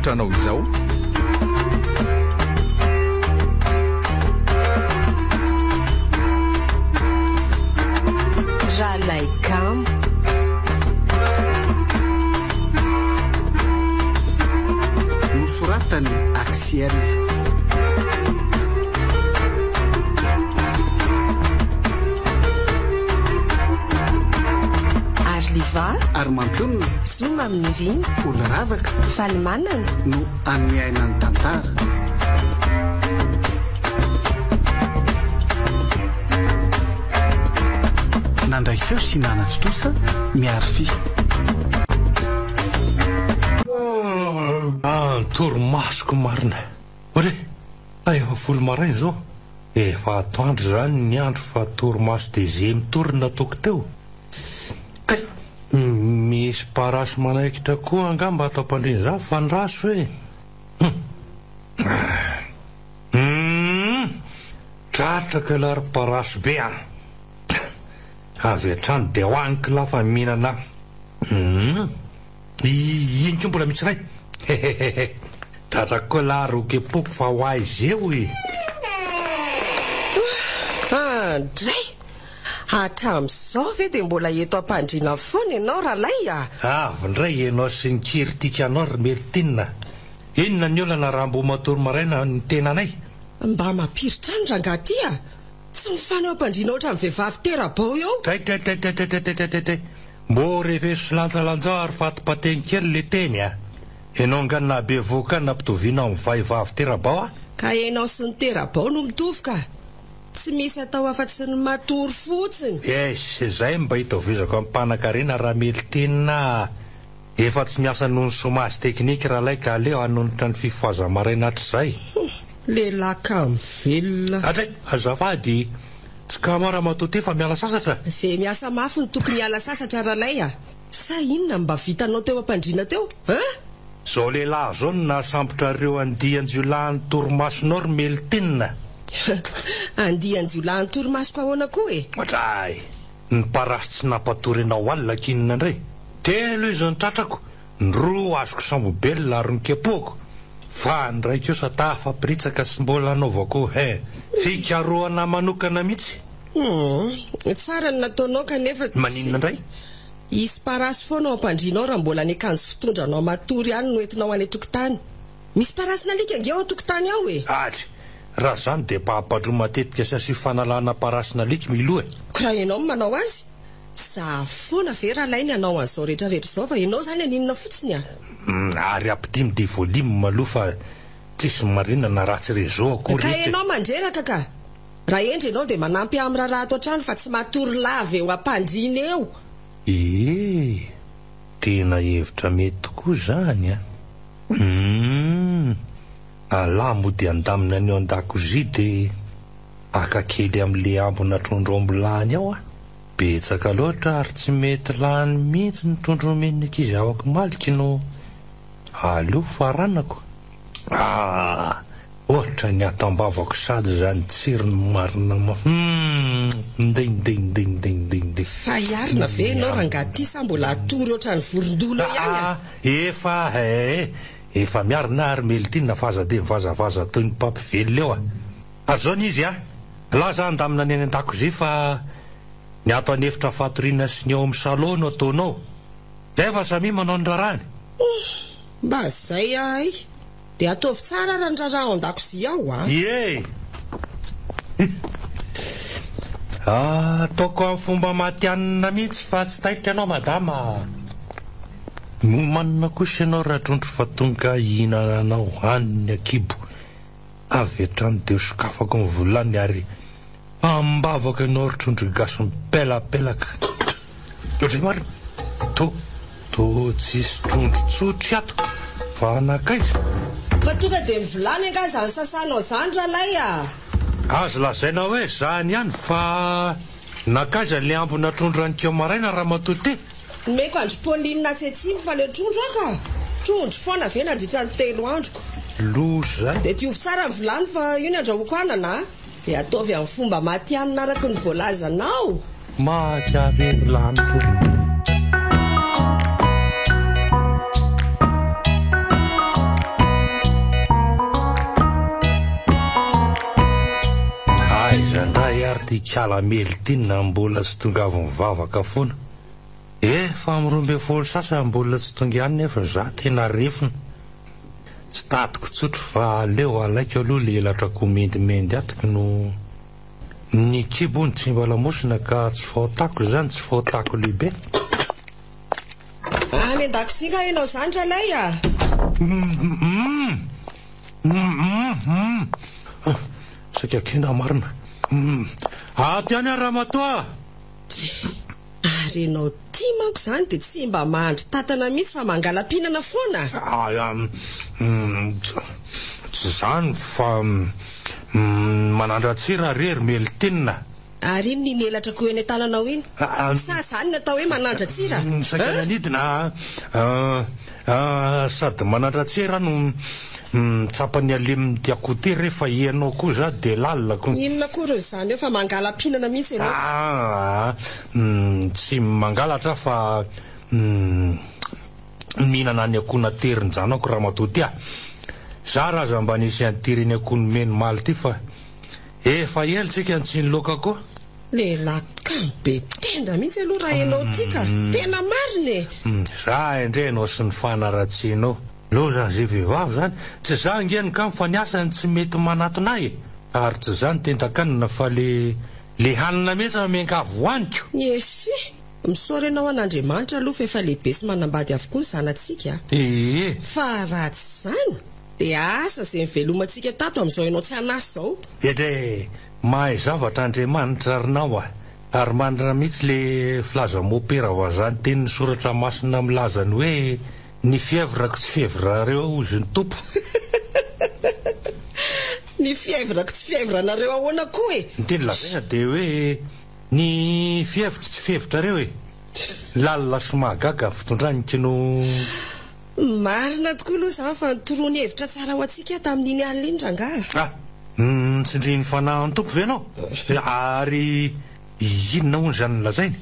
atolotra anao izao. Ralaikamo. Nosoratan'i Axiel. Arliva. Ary mampionona. Zoma amin'ny Rina. Olo ravaka. Falimanana. No hanome aina ny tantara. Nandray feo sy nanatontosa Miary Fy. Antorimasoko marina. Ory, fa efa folo maraina izao. Efa atoandro izany ny andro fa torimaso dia ze mitory no nataoko teo. Kay! Misy parasy manaikitra koa angamba ato am-pandriana izany fa andraso e! Hum! Hum! Tratrako ialahy ry parasy be a! Avy hatrany dia ho any k'lah fa mihinana Hum! Iny koa mbola misy iray! Hehehehe! Tratrako koa lah ry okepoko fa ho aiza eo e! Andray! Hatramin'izao ve dia mbola eto am-pandriana foana ianao ralay a! Avy indray ianao sy ny kiritikanao ry Meltine a! Inona ny olana raha mbo matory maraina ny tenanay? Mba mampiritra any rangahy ty a! Tsy mifana eo am-pandriana ohatran'ny vehivavy tera-bao eo! Tray tray tray tray tray tray tray tray tray! Mbô refeso sy lanjalanjao ary fatipateny kely le teny a! Enao nga nahabevohoka nampitoviana amin'ny vahivavy tera-bao a! Ka enao sy ny tera-bao no mitovy ka! Tsy misy atao afa-tsy ny matory fotsiny! Eish! Zay mba itovisako amin'ny mpanakarena Ramelitena a! Efa tsy miasa noho ny chômage technique ralay ka aleo hanonitra ny fifohaza-maraina hatrizay. Hum! Lehilahy kamo velona. Hatray! Azafady! Tsy kamo aho ramatoa ty fa miala sasatra. Ze miasa mafy no tokony hiala sasatra ralay a! Sa inona no mba vitanao teo am-pandriana teo hein? Zao lehilahy zao no nahasambotra ireo andian-jiolahin'ny torimasonao ry Meltine. Andian-jiolahin'ny torimasoko ahoana koa e? Oadray! Ny parasy tsy nampatory anao alina k'inona indray? Telo izy no tratrako, ny roa azoko sambobelona ary nokepohako, fa ny iray kosa tafapiritsaka sy mbola anaovako he fikarohana manokana mihitsy. Humm, tsara ny nataonao kanefa tsy. Maninona indray? Hisy parasy foana ao am-pandrianao raha mbola ny akanjo fitondranao matory ihany no entinao any an-tokotany. Misy parasin'alika ange ao an-tokotany ao e! Adry! Raha izany dia mpahampandroa matetika sy asio fanalana parasin'alika Milou e! Ko raha ianao no manao azy? Za foana ve ralay ny hanao an'izao rehetra rehetra izao fa ianao izany haninona fotsiny a! Ary ampidino dia volume aloha fa tsisy marina na ratsy réseau akory Ka eto e! ianao mandreraka ka! Raha hendry ianao dia manampy ahy amin'ny raharaha ato an-trano fa tsy matory lava eo am-pandriana eo! Ee! Tena hevitra mety tokoa izany an! Humm! Allah mody handamina ny ao an-dakozia dia haka kely amin'le ambina trondro omby lany ao aho. Betsaka loatra ary tsy mety lany mihitsy ny trondro omen'ny ankizy havako maliky no aleo faranako. Ah! Ohatra ny ato am-bavako sady izany tsirony marina mafy humm! Ndindindindindindindi. Fa hiarina ve ianao rangahy ty sa mbola hatory ohatran'ny vorondolo eo ihany a? Ah! Efa eh! Efa miarina ary Meltine fa aza dia mivazavaza toy ny mpampivelona eo a! Ary zao ny izy a! Laza handamina ny any an-dakozia fa ny ato an'efitra fatoriana sy ny ao amin'ny salon no ataonao. Zay fa samia manao ny raharahany. Humm! Mba zay ahay. Dia ataovy tsara ara ny raharaha ao an-dakozia ao a! Ie! Ataoko amin'ny fomba matihanina mihitsy fa tsy taitra ianao madama a! Nomanina kosa ianao Ratrondro fa tonga hihinana anao any ny akibo. Avy hatrany dia hosokafako ny volany ary ambavaka ianao ry trondro gasy mipelapelaka. Ohatran'ny marina. To, to tsisy trondro tsotry ato fa nankaiza? Fa tonga dia ny vilany angaha izany sasanao izany ralay a! Azo lazaina hoe izany ihany fa nankaiza ilay ambina trondro anikeo maraina ramatoa ty? Nomeko an-dry Pauline atsy atsimo fa leo trondro aho ka! Trondro foana ve nandritra ny telo androko? Loza e! Dia diovy tsara ny vilany fa io ny andrahoako anana a! Dia ataovy amin'ny fomba matihanina araka ny voalazanao! Maty aho ve ry lanitra o! Aiza indray ary ity kalamely ity na mbola tsy tonga avy mivavaka foana. Efa amin'ny 12 sasany mbola tsy tonga ihany nefa za tena refona. Tsy tadiko tsotro fa aleo alaiko aloha le elatr'akoho mendimendy atiko no ny kibo hono tsy mba lamosina ka tsy fahotako izany tsy fahotako lehibe. Any an-dakozia nga ianao izany ralay a? Saika kenda marina. Ato ihany aho ramatoa a! Tsia, ary ianao ity manko izany dia tsy mba mahandry tatana mihitsy fa mangala-pihinana foana. Tsy izany fa manandra-tsira re ry Meltine a! Ary inona iny elatra akoho eny an-tananao iny? Sa izany no atao hoe manandra-tsira? Saika nanidina sady manandra-tsira no mitsapa ny halemin'ity akoho ity rehefa ianao koa za dia lalina ko. Inona akory izany eo fa mangala-pihinana mihitsy ianao. Tsy mangalatra aho fa mihinana ny akoho naterin-janako ramatoa ity a! Zara aza mba nisy an'ity reny akoho nomeny omaly ity fa Efa ela tsika no tsy niloaka koa. Lehilahy kamo be tenda mihitsy aloha raha ianao ity ka! Tena marina e! Za indray ianao sy ny fanaratsianao. Loza ze vehivavy zany. Tsy za ange no kamo fa ny asany tsy mety manatona ahy e! Ary tsy za no tendan-kanina fa le le hanina mihitsy no miangavy hohaniko. Esy! Misaora ianao an'Andriamanitra aloha fa efa lehibe sy manambady avokoa ny zanatsika a! Ee! Fa raha tsy izany dia asa izay nivelomantsika tato amin'izao ianao tsy an'asa izao. Edrey! Mahay zavatra Andriamanitra ry nao a! Ary marina mihitsy le filaza mopera vazaha ny tenin'ny soratra masina milaza ny hoe ny fièvre-ko tsy fièvre-nareo hozy ny Tompo. Ny fièvre-ko tsy fièvre-nareo ahoana koa e? Ny teny lazaina dia hoe ny fièvre-ko tsy fièvre-trareo e! Lalina sy mahagaga ny fitondran'ny kino. Marina tokoa aloha izany fa nitoroany hevitra tsara ho antsika tamin'iny alina iny rangahy. Ah! Notsindrian'ny Fanahin'ny Tompo ve ianao? Ary inona hono izany nolazainy?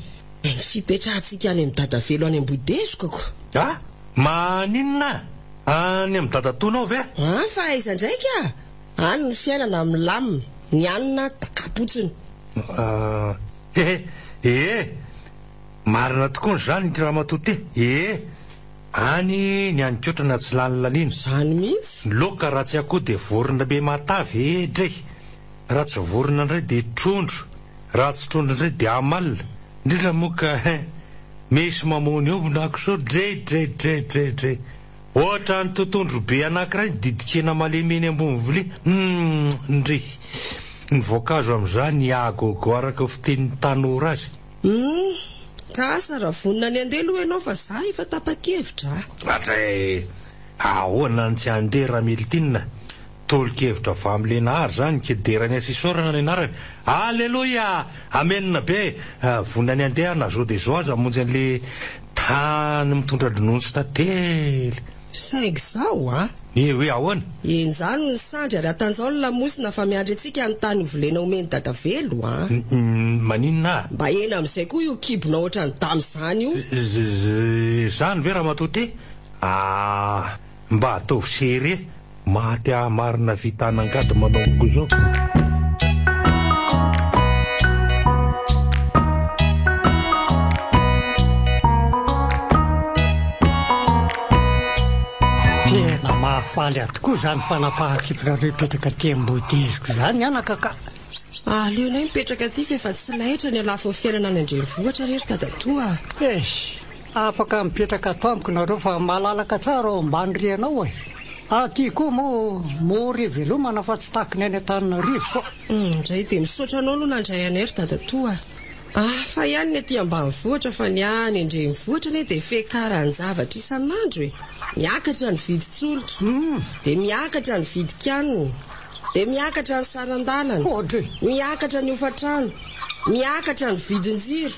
Ny fipetrahantsika any amin'i Dadavelo any Ambohidezoka ko. Ah! Maninona? Any amin'i Dadatoanao ve? An, fa aiza indray ka? Any ny fiainana milamina, ny hanina daka-potsiny. Ah! He! Ee! Marina tokoa izany ramatoa ty! Ee! Any ny hanin-kotrana tsy lany laniana. Izany mihitsy. Ny laoka raha tsy akoho dia vorona be matavy e dray. Raha tsy vorona indray dia trondro. Raha tsy trondro indray dia amalona. Indrindra moa ka hein. Misy mamono omby na kisoa dray dray dray dray dray. Ohatran'ny totondro be anankiray ny didin-kena malemy eny ambony vilia. Humm ndry. Ny voankazo amin'izany à gogo araka ny fitenin'ny tanora azy. Humm! Ka asa raha vonona ny handeha aloha ianao fa za efa tapa-kevitra a! Hatray ahoana no tsy handeha Ramilitine? Tolo-kevitra avy amin'i Lenahary izany, Kiderany sy Isaorana ny anarany. Aleloia! Amena be! Vonona ny handeha aho na zao dia zao aza hamonjy an'le tany mitondra dronono sy tantely. Saingy izao a! Ny hoe ahoana? Henjano ny sandry ary atanjao ny lamosina fa miandry antsika ny tany hovolena omen'i Dadavelo a! Maninona a? Mba hena amin'izay koa io kibonao ohatran'ny dama izany io. Izany ve ramatoa ty? Ah! Mba ataovy serie. Maty ahy marina vitana angady manomboka izao. Tena mahafaly ahy tokoa izany fanapahan-kevitrareo hipetraka aty Ambodeziko izany anaka ka. Aleonay mipetraka aty fa efa tsy laitra ny halafon'ny fiainana any an-drenivohitra re ry dadatoa a. Eish! Afaka mipetraka ato amiko nareo fa malalaka tsara ao ambany rihana ao e! Aty koa moa mora ivelomana fa tsy tahaky ny any Antananarivo koa. Indray dia misaotra anao aloha nandray anay ry dadatoa a! Hafa ihany ny aty ambanivohitra fa ny any an-drenivohitra anie dia fiakaran-javatra isan'andro e! Miakatra ny vidin-tsolika, dia miakatra ny vidin-kanina, dia miakatra ny saran-dalana, miakatra ny hofantrano, miakatra ny vidin-jiro,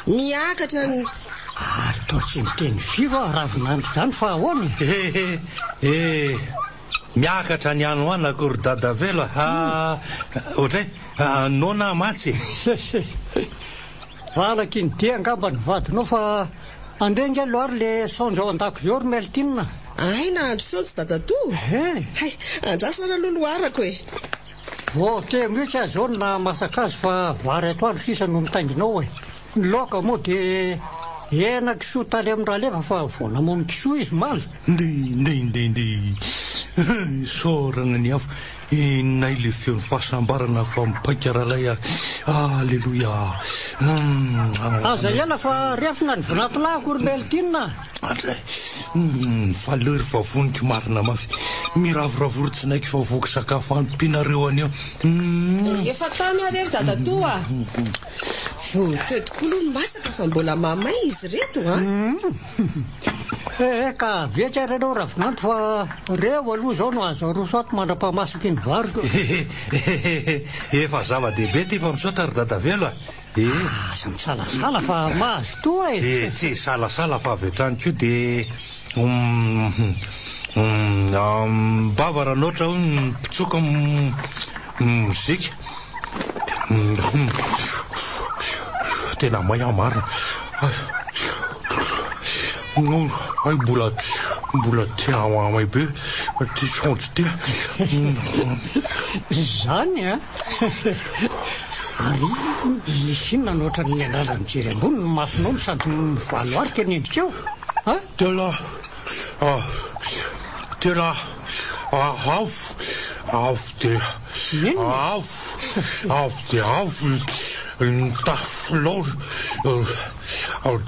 miakatra ny. Ary toa tsy miteny firy aho ravinandro izany fa ahoana e? He he he, miakatra ny any ho any akory Dadavelo a! Ohatray, noana aho mantsy e! He he he, valaky ny dia angamba ny vadinao fa andeha ange aloha ary le saonjo ao an-dakozia ao ry Meltine a! Hay nahandro saonjo dadatoa? He! Hay, andraso ary aloha loharako e! Vao teo mihitsy aho izao no nahamasaka azy fa vary atoandro sisa no mitaingina ao e. Ny laoka moa dia hena kisoa tany amin'ny Raleva fa vao namono kisoa izy omaly. Ndeha, ndeha, ndeha, ndeha. Isaorana ny Avo. Henonay ilay feon'ny fahasambarana fa mipaika ralay a. Aleloia. Aza ela fa refona ny vinatilahiko ry Meltine a. Andray. Faly ry vavoniko marina mafy. Miravoravory tsy naiky fa voky sakafo ampianareo anio. Efa tamy ary ry dadatoa a. Vao teo tokoa aloha ny masaka fa mbola mamay izy ireto a. Eh, ka avy etsy ary ianao Ravinanto fa reo aloha izao no azo aroso ato mandra-pahamasaky ny variko. Efa zava-dehibe ity fa misaotra ry Dadavelo a. Eh. Aza misalasala fa mazotoa e. Eh, tsy hisalasala fa avy hatrany koa dia am-bava raha loatra hoy ny mpitsoka mozika. Tena may aho marina. Hay mbola mbola tena may be ity saonjo ity. Izany an! Ary misy inona no ohatran'ny miandrandra mijery ambony ny masonao no sady mivaloarika ny endrikao a? Tena tena avo avo dia avo avo dia avo ny tafonao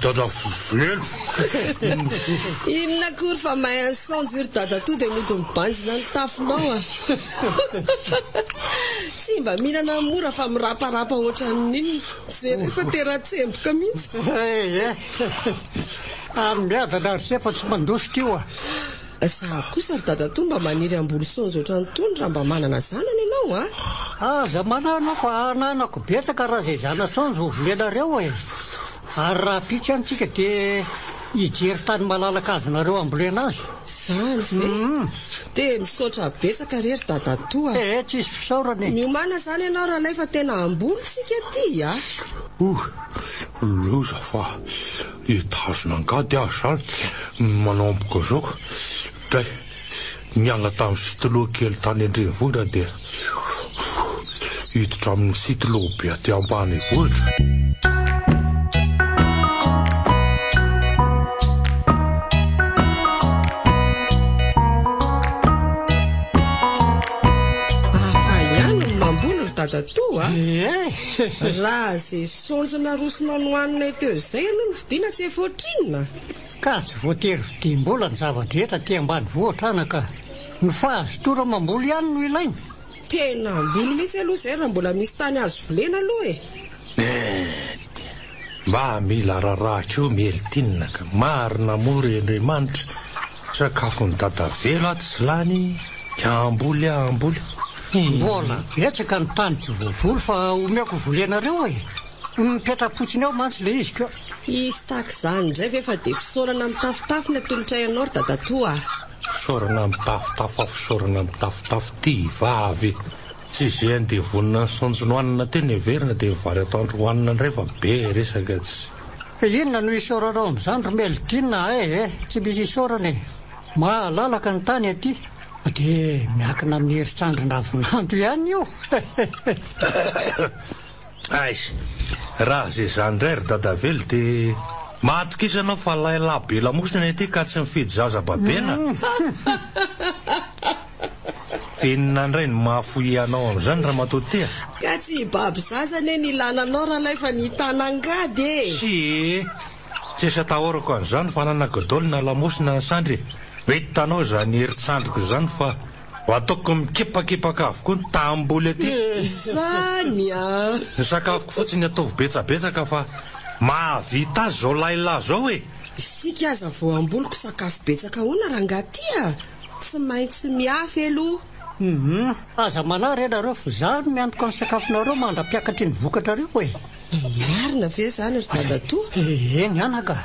Dada velo. Inona akory fa may an'i Saonjo io ry dadatoa dia mody mibanjina ny tafonao a. Tsy mba mihinana mora fa miraparapa ohatran'ny inona. Jereo fa tera-tsemboka mihitsy. Eh eh. Ary miadana ry se fa tsy mandositra io a. Za kosa ry dadatoa mba maniry hamboly saonjo ohatran'itony raha mba manana zanany ianao a! Aza manahy anao fa ananako betsaka raha izay zana-tsaonjo ho volenareo e! Ary rahampitso ihany tsika dia hijery tany malalaka azonareo hambolena azy. Izany ve? Dia misaotra betsaka re ry dadatoa a! Ee, tsisy fisaorana e! Miomàna izany ianao ralay fa tena hamboly tsika aty a! Oh! Loza fa Hitazona angady aho izany manomboka izao ka. Dray, niala tamin'ny stylo kely tany an-drenivohitra dia hiditra amin'ny stylo be aty ambanivohitra. Hafa ihany ny mamboly ry dadatoa a! Ee. Raha ze saonjo narosonao nohaninay teo izay aloha no vidiana tsy efa ohatrinona? Ka tsy voatery vidiam-bola ny zava-drehetra aty ambanivohitra anaka. Ny fahazotoana mamboly ihany no ilaina. Tena hamboly mihitsy aloha izay raha mbola misy tany azo volena aloha e! Mety. Mba mila raharaha koa Meltine ka. Marina moa ry Andriamanitra. Sakafon'i Dadavelo ato tsy lany ka hamboly aho hamboly. Mbola betsaka ny tany tsy voavoly fa omeko volenareo e! Mipetra-potsiny ao mantsy ilay izy ko. Hisy tahaka izany indray ve fa dia fisaorana mitafotafo ny atolotray anao ry dadatoa a! Fisaorana mitafotafo a fisaorana mitafotafo ty vavy tsy ze andeha vonona ny saonjo nohanina teo ny heverina dia ny vary atoandro hohanina indray fa be resaka tsy. Fa inona no isaoranao amin'izany ry Melodina a eh! Tsy misy isaorana e! Mahalalaka ny tany aty fa dia miankina amin'ny herin-tsandrin-dravinanto ihany io! Aiza! Raha izay izany indray ry Dadavelo dia mahatokisa anao fa lahilahy be lamosina ny aty ka tsy mifidy zaza babena. Fa inona indray no mahafohy anao amin'izany ramatoa tia? Ka tsy hibaby zaza anie ny ilana anao ralay fa ny hitana angady e! Tsia e! Tsisy atahorako an'izany fa ananako daholo na lamosina na sandry e! Ho hitanao izany herin-tsandriko izany fa ho ataoko mikipakipaka avokoa ny tamboly aty. Izany an! Ny sakafoko fotsiny ataovy betsabetsaka fa mahavita azy izao lahilahy izao e! Isika aza vao hamboliko sakafo betsaka ahoana rangahy ty a! Tsy maintsy miafy aloha. Hum, aza manahy re nareo fa izaho no miantoka ny sakafonareo mandra-piakatry ny vokatrareo e. Marina ve izany ry dadatoa? Eny anaka,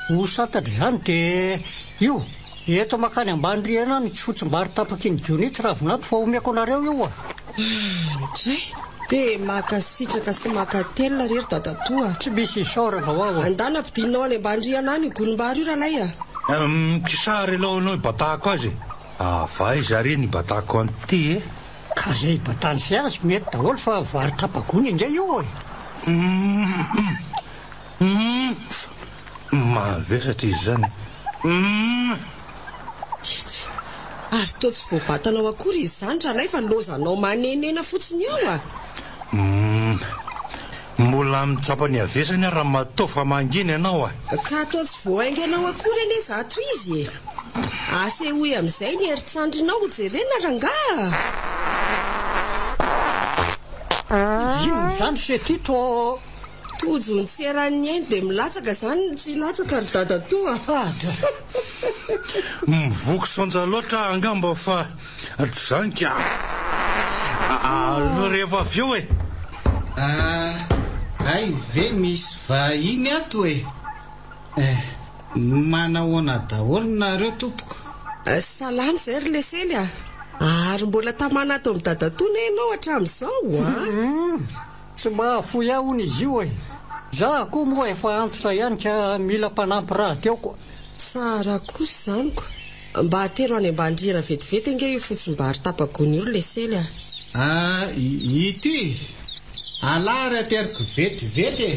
ho santatra izany dia io, eto mankany ambany rihana any itsy fotsimbary tapaky ny gony itsy ravinato fa omeko anareo io a. Andray! Dia mankasitraka sy mankatelina re ry dadatoa a. Tsy misy isaorana ho aho. Andana ampidinao any ambany rihana any io gonim-bary io ralay a. Humm kisary aloha no hibatahako azy e. Avy aiza re ny hibatahako an'ity e? Ka Ka izay hibatany sy azy mety daholo fa vary tapa-gony ange io e! Humm! Mavesatra izy izany e! Humm! Etsy! Ary toa tsy voabatanao akory izy izany rahalahy fa lozanao manenena fotsiny eo a! Humm! Mbola mitsapa ny havesany aho ramatoa fa mangina ianao a! Ka toa tsy voahainganao akory anie izato izy e! Asehoy amin'izay ny herin-tsandrinao ho jerena rangaha a! Inona izany se ty tô? Tojo ny tsy eran'ny ainy dia milatsaka izany ny tsy hilatsaka ry dadatoa a! Mivoky saonja loatra aho angamba fa tsy izany ka! Aleo rehefa avy eo e! Ah, hay ve misy vahiny ato e! Eh, manahoana daholo nareo tompoko? Salama izay ry Lesely a! Ary mbola tamana ato amin'i dadatoa ne ianao hatramin'izao a! Tsy mahafoy ahy hono izy io e! Za koa moa efa antitra ihany ka mila mpanampy rahateo koa. Tsara kosa izany ko! Mba atero any ambany rihana vetivety ange io fotsim-bary tapa-gony io ry Lesely a! Ah, ity! Alà ary ateriko vetivety e!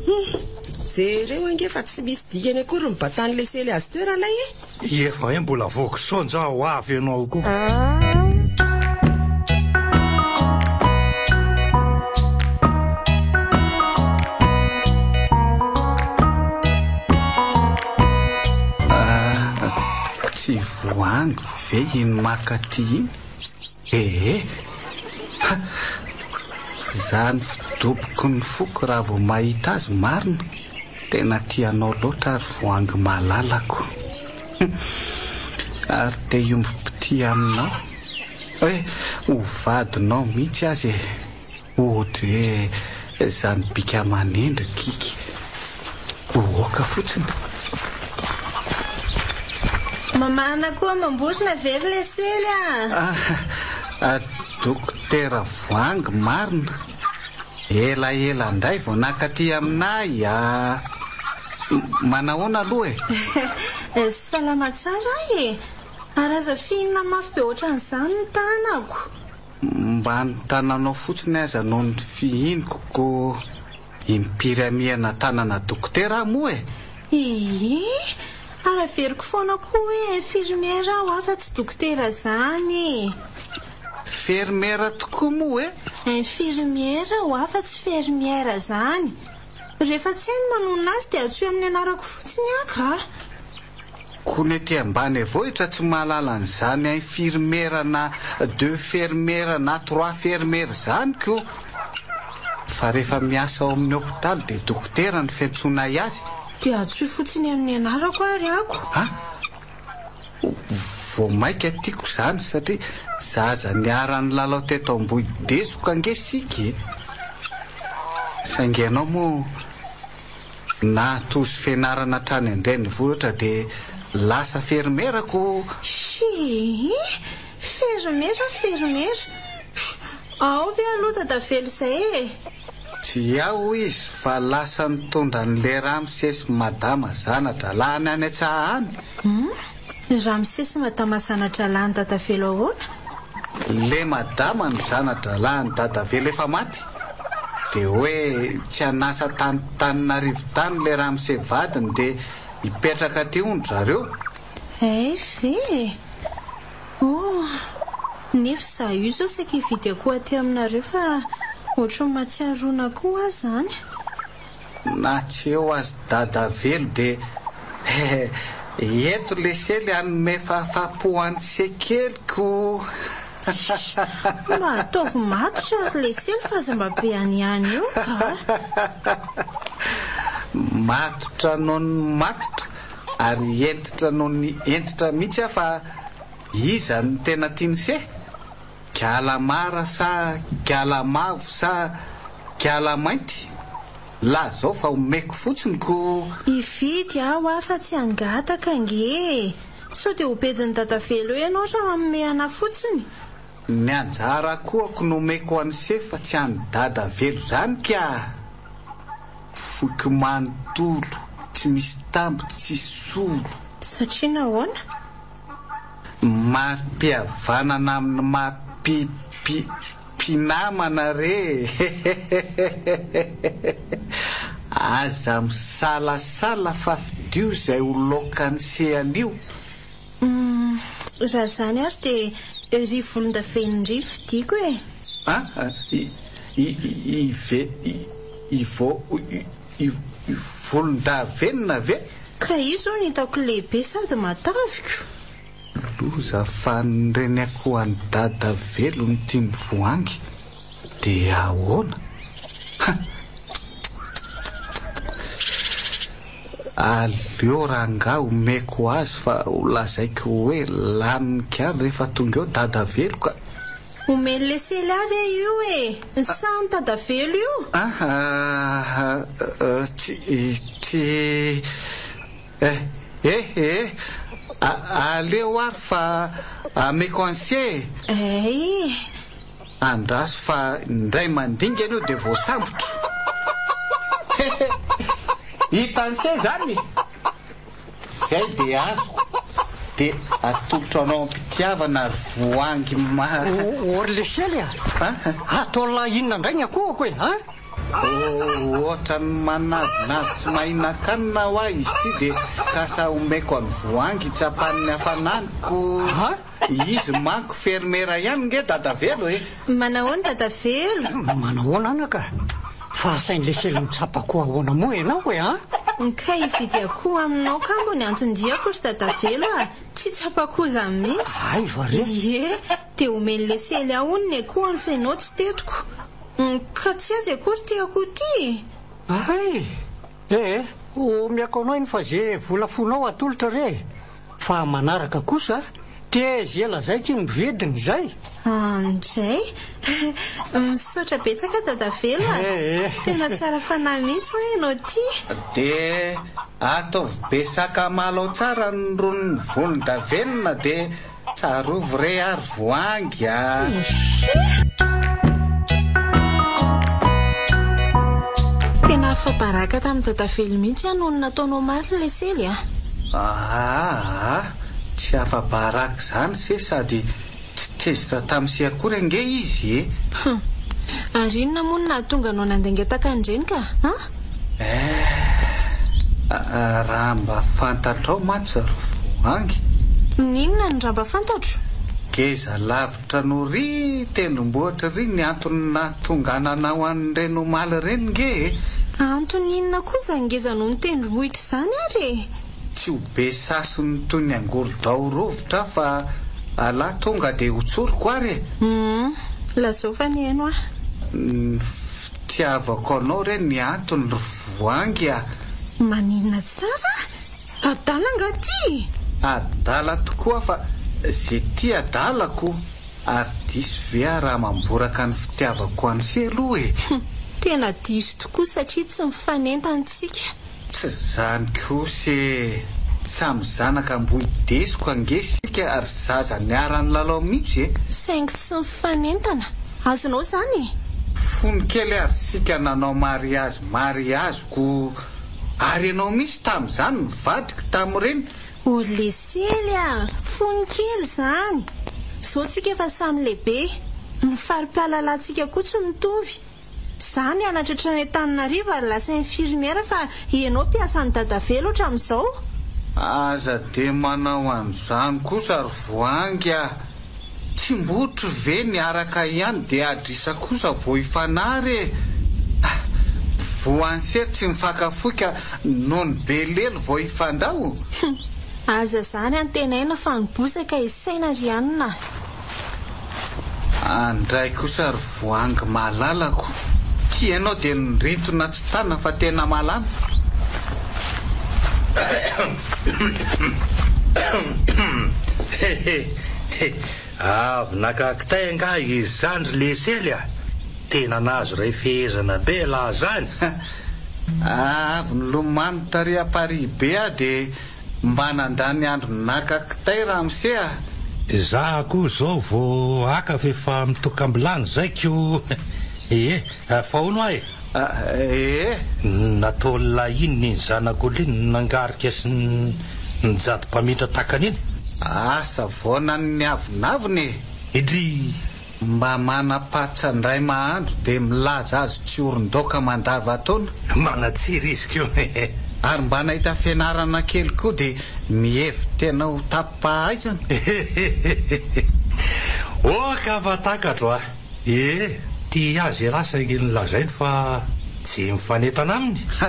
Hum! Jereo ange fa tsy misy dikany akory ny batan'i Lesely azy teo ralay e! Efa hoe mbola voky saonja ho avy ianao koa. Ah, tsy voahangy ve iny maka aty iny? Ee! Ha! Zany fidoboky ny foko raha vao mahita azy marina. Tena tia anao loatra ary voahangy malalako. Ary te hiombom-pitia aminao. Hoe ho vadinao mihitsy aza e. Ohatry hoe zany bika aman'endrika iky. Ohoka fotsiny. Mamahana koa amam-borona ve ry Lesely a? Ah, Dokotera Voahangy marina. Elaela indray vao nakaty aminay a! Manahoana aloha e? Salama tsara aho e! Ary aza fihinina mafy be ohatran'izany ny tanako. Mba ny tananao fotsiny aza no nofihiniko ko impiry hamihana tanana dokotera aho moa e! Ee! Ary averiko foana koa hoe infirmière aho fa tsy dokotera izany e! Fermière tokoa moa e! Infirmière hoa fa tsy fermière zany. Rehefa tsy hay ny manonona azy dia antsoy amin'ny anarako fotsiny aho ka. Ko ny aty ambanivohitra tsy mahalala an'izany infirmière na deux fermière na trois fermière izany ko. Fa rehefa miasa ao amin'ny hopitaly dia dokotera no fiantsoanay azy. Dia antsoy fotsiny amin'ny anarako ary ako. Ha? Vao maika tiako izany satria zaza niara-nilalao teto Ambohidezoka ange isika e! Saingy ianao moa nahatozo fianarana hatrany an-drenivohitra dia lasa ferimera ko! Shii! Ferimera ferimera! Ao ve aloha dadavelo izay e! Tsy ao hoy izy fa lasa nitondra an'le ramose sy madama zana-dralahiny any an-tsaha any. Hum? Ramose sy madama zana-dralahin'i dadavelo ahoana? Le madama no zana-dralahin'i dadavelo efa maty. De hoe tsy an'asa tany Taninarivo tany le ramose vadiny de hipetraka aty hono zareo. Hay ve e! Oh! Nefa izaho io izao saika hividy akoho aty aminareo fa ohatran'ny mahatsiaro ron'akoho aho izany. Na tsy eo aza Dadavelo dia eto lesely hanome fahafahampo an'i Sekely ko. Mba ataovy matotra ry lesely fa aza mba be hanihany eo ka. Matotra noho ny matotra ary hentitra noho ny hentitra mihitsy aho fa Iza no tena tian'i se? Kiala mara sa kiala mavo sa kiala mainty? Lazao fa omeko fotsiny ko. Hividy aho hoa fa tsy hangataka ange e! Sao dia ho bedin'i Dadavelo eo ianao raha manome anah fotsiny? Ny anjara akohako no omeko an'i se fa tsy an'i Dadavelo zany ka! Foiko manontolo, tsy misy tamby tsisy solo. Satria nahoana? Mari-pihavanana amin'ny maha pi pi mpinamana re e! Aza misalasala fa fidio izay ho laokan'ny se anio. Humm, raha izany ary dia ry volondavenona ry fidiako e! A, i, i, i, ve, i, i, i, i, volondavenona ve? Ka io izao no hitako lehibe sady mataviko. Loza fa ny reny akoho an'i dada velona ity ny voangy dia ahoana? Ha! Aleo rangahy omeko azy fa ho lazaiko hoe laniny kary rehefa tonga eo dada velo ka. Omen'i lesely ahy ve io e? Sa an'i dadavelo io? Ah tsy tsy eh eh eh aleo ary fa ameko an'se e! Eh! Andraso fa indray mandingana io dia voasambotro. Hehe! Hitan'se zany? Zay dia azoko dia atolotro anao am-pitiavana ry voahangy ma. Ô ry lesely a! Ataon'lah inona indray ny akohoko e? An? Ohatran'ny manavinavy tsy mahinan-kanina hoa izy ity dia kasa omeko an'i Voahangy hitsapany ny hafanany ko izy manko fermera ihany nge Dadavelo e! Manahoana Dadavelo? Manahoana anaka? Fa asain'i lesely mitsapa akoho ahoana moa ianao e an? Kay hividy akoho aminao kamo ny anton-diako ry Dadavelo a! Tsy hitsapa akoho izany mihitsy. Hay va re? Ie, dia omen'i lesely ahy hono ny akohony fa ianao tsy tetiko. Ka tsy azy akory ity akoho ity e! Hay! Eh! Omeako anao iny fa ze vola fonao atolotra re e! Fa manaraka kosa te ze lazaiko iny vidiny zay! Andray! Misaotra betsaka Dadavelo a! Tena tsara fanahy mihitsy hoa ianao ity! Dia ataovy be sakamalaho tsara ny ron'ny volondavenona dia Tsarovy re ary voahangy a! Tena afa-baraka tamin'i Dadavelo mihitsy aho noho ny nataonao omaly ry Lesely a! Aa! Tsy afa-baraka izany se sady tsy tezitra tamin'i se akory ange izy e! Hum! Ary inona moa no nahatonga anao nandainga takan'ireny ka? An? Eh! Raha mba fantatrao mantsy ry Voahangy. N'inona no raha mba fantatro? Ngeza lavitra noho ry tendrombohitra ry ny antony nahatonganana ho an'ireny omaly ireny nge e! Antony inona koa izany ngeza noho ny tendrombohitra izany ary e? Tsy ho be sasiny toy ny angorodao rovitra aho fa Allah tonga dia ho tsoriko ary e! Hum! Lazao fa mihaino aho. Ny fitiavako anao re ny antony ry Voahangy a! Maninona tsara? Adala angaha ty? Adala tokoa fa ze tia adala ko! Ary diso ve aho raha mamboraka ny fitiavako an'se aloha e? Hum! Tena diso tokoa satria tsy mifanentana tsika. Tsy zany kosa e! Samy zanaka Ambohidesoka ange isika ary zaza niara-nilalao mihitsy e! Saingy tsy mifanentana. Azonao izany e! Fony kely ary isika nanao mariazy mariazy ko! Ary ianao mihitsy tamin'izany no vadiko tamin'ireny. O lesely a! Fony kely izany! Izao tsika efa samy lehibe. Ny fari-pahalalantsika koa tsy mitovy. Za nianatra hatrany Antananarivo ary lasa infirmière fa ianao mpiasan'i Dadavelo hatramin'izao. Aza dia manao an'izany kosa ry Voahangy a! Tsy mbotry ve niaraka ihany dia adrisa kosa vao hifanary e! Voansery tsy mifankafoy ka nony be lelo vao hifandao? Hum! Aza zany antenaina fa ny bozaka isaina ry anona a! Andray kosa ry voahangy malalako, tia anao dia nirintona tsy tana fa tena malama. Avy naka kitay angaha izy izany ry Lesely a! Tena nahazo iray fehezana be elah zany! Avy nilomano tary à Paris be aho dia Mba nandany andro naka kitay ramose a! Za koa zao vao haka f'efa mitokam-bilany zay ko ee! Fa hono hoa e! Ee! Nataon'lah iny ny zanak'olo iny nangarika sy nijady mpamindra takany iny? Asa vaonan'ny avonavona e! Edry! Mba manam-patsa indray mahandro dia milaza azy tsy orin-daoka mandavan-taona. Manan-tsiry izy ko e! Ary mba nahita fianarana kely koa dia mihevi-tena ho tapi-pahaizana. Oka fa takatro a! Ee, tia azy ialahy saingy nolazainy fa tsy mifanentana aminy. Ha!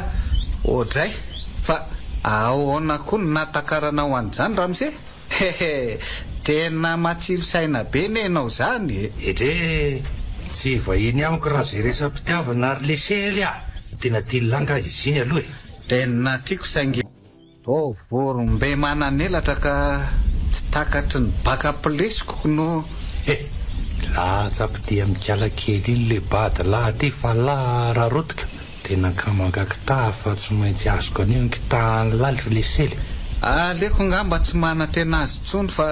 Oadray! Fa ahoana koa no nahatakaranao an'izany ramose? Hehe! Tena matsilo saina be ne ianao izany e! Edree! Tsy vahiny amiko raha izay resa-pitiavana ry lesely a! Tena tia lahy nga izy iny aloha e! Tena tiako saingy toa vorombe manan'elatra ka tsy takatry ny baka pilesiko no. He! Latsa-pitia mikala kely iny le bady lahy ty fa lahy rarotika. Tena ankamanga kitaha fa tsy maintsy azoko anio ny kitahan'ny laly ry lesely. Aleoko angamba tsy manantena azy intsony fa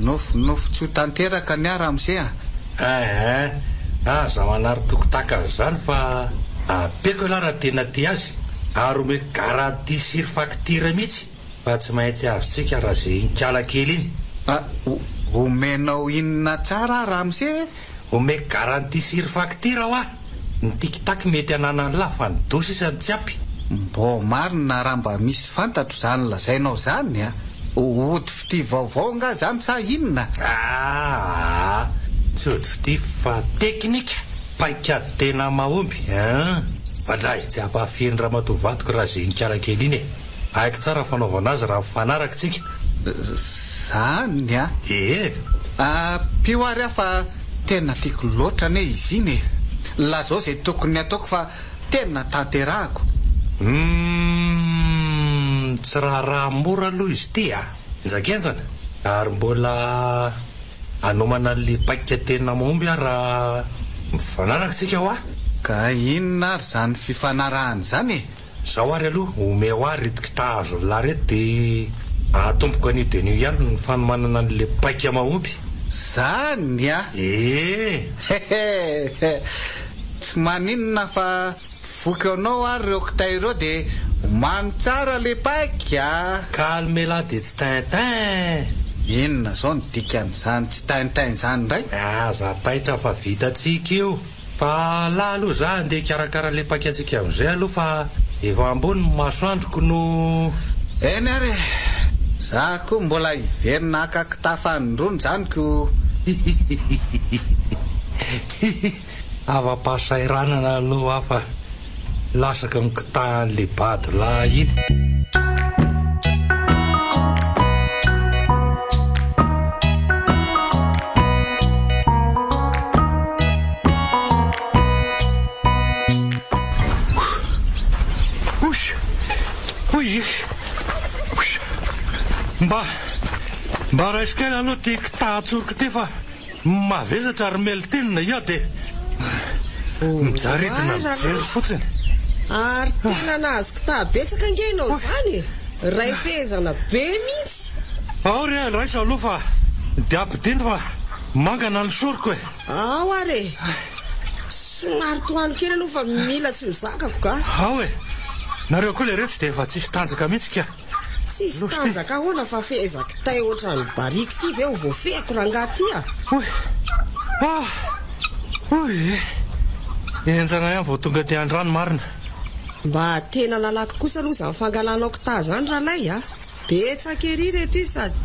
nofinofy tsy ho tanteraka ny ahy ramose a! Eeh! Aza manary toky tahaka an'izany fa ampiako ialahy raha tena tia azy ary omeko garantie sur facture mihitsy fa tsy maintsy azontsika raha ze iny kala kely iny. A! Omenao inona tsara aho ramose e? Omeko garantie sur facture hoa! Ny tic tac mety ananan'lah fa ny do sisa no tsy ampy. Mbô marina raha mba misy fantatro zany lazainao zany a! Ody fitia vaovao angaha zany sa inona? Aa! Tsy ody fitia fa teknika, paikady tena mahomby ein! Fa dray tsy hampahafehy ny ramatoa vadiko raha ze iny kala kely iny e! Haiko tsara fanaovana azy raha mifanaraka tsika. Zany a! Ee! Ampio ary aho fa tena tiako loatra anie izy iny e! Lazao izay tokony hataoko fa tena tanterahako. Humm! Tsy raharaha mora aloha izy ity a! Henjakenjana! Ary mbola hanomana an'ilay paika tena mahomby aho raha mifanaraka tsika hoa! Ka inona ary izany fifanarahana izany e? Zao ary aloha, omeo ahy reto kitaha azon'lah reto de atomboko anio de anio ihany ny fanomanana an'le paika mahomby. Zany a! Ee! Hehehe! Tsy maninona fa voky anao ary ireo kitay ireo de omano tsara le paika a! Calme lah de tsy tintin! Inona zao ny dikan'izany tsy tintin zany indray? Aza taitra fa vitantsika io! Fa lah aloha za andeha hikarakara le paika-tsika amizay aloha fa efa ambony ny masoandroko no. Eny ary e! Za koa mbola hiverina haka kitafa anindroany zany ko. Hihihihihi Afa-pahasahiranana aloha aho fa lasaka ny kitahan'le bado lahy iny. Mba mba raiso kely aloha ity kitahan-tsoroko ity fa mavesatra ry Meltine io dia mijaridina mijery fotsiny. Ary tena nahazo kitaha betsaka ange ianao izany e! Ray fehezana be mihitsy. Ao re raiso aloha fa dia ampidino fa mangana ny soroko e! Ao ary e! Somary tohano kely aloha fa mila tsy ho zakako ka! Ao e! Nareo koa leretsy dia efa tsisy tanjaka mihitsy ka! Tsisy tanjaka ahoana fa fehezan-kitay ohatran'ny barrique ity ve ho voafehiko rangahy ty a! Oy! Ah! Oy e! Henjana ihany vao tonga aty an-drano marina. Mba tena nalaky kosa aloha izany fangalanao kitay izany ralay a! Betsaka ery ireto izy sady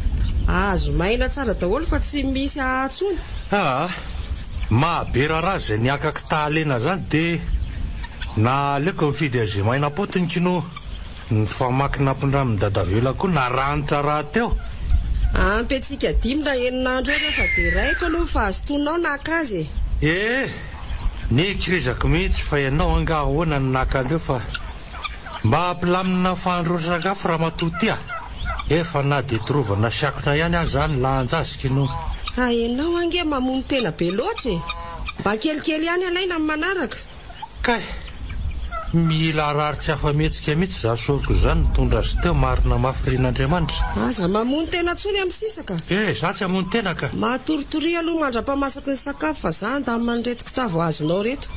azo maina tsara daholo fa tsy misy ahaha intsony. Aa! Maha be raharaha izay niaka kitay lena izany dia na aleoko mifidy azy maina potiny k'no. Ny famaky nampindramin'i Dadavela koa naranitra rahateo. Ampy antsika dimy na enina andro eo fa deraiko aloha fa azotoanao naka azy e. Ee, nikirizako mihitsy fa ianao angaha ahoana no naka an'ireo fa mba hampilamina fahandroana sakafo ramatoa ty a! Efa na dia torovana sy akona ihany aza ny lanja azy k'ino. Ha ianao ange mamono tena be loatra e! Mba kelikely ihany alaina amin'ny manaraka. Kay! Mila harary tsy afa-mihetsika mihitsy za soroko zany nitondra azy teo marina mafy rin'Andriamanitra. Aza mamono tena tsony amin'ny sisa ka. Eh, za tsy hamono tena ka. Matoritoria aloha mandra-pamasaky ny sakafo fa za handamina an'ireto kitavo azonao reto.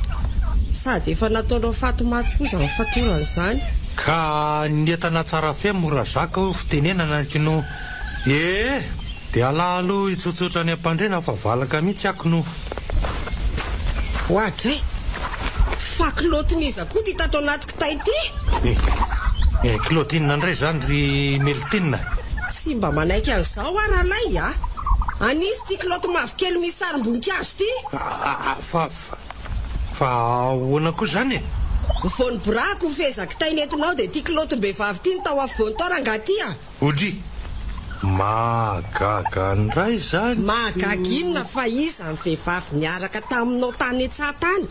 Sady efa nataonao faty maty koa izany fatorana izany. Ka ny entana tsara fe mora zaka hoy fitenenana kino. Ee, dia alà aloha hitsotsotra any am-pandriana fa valaka mihitsy ako no. Oadray! Fa kilaotin'iza koa ity tato anaty kitay ity? Eh, eh, kilaoty inona indray izany ry Meltina? Tsy mba manaiky an'izao aho ralay a! An'iza ity kilaoty mavokely misy sarim-boninkazo ity? Ah, fa, fa, fa ahoana koa izany e? Vao niborahako ny fehezan-kitay nentinao dia ity kilaotim-behivavy ity no tao afovoany tao rangahy ity a! Odry! Mahagaga ndray zany. Mahagaga inona fa iza ny vehivavy niaraka taminao tany an-tsaha tany?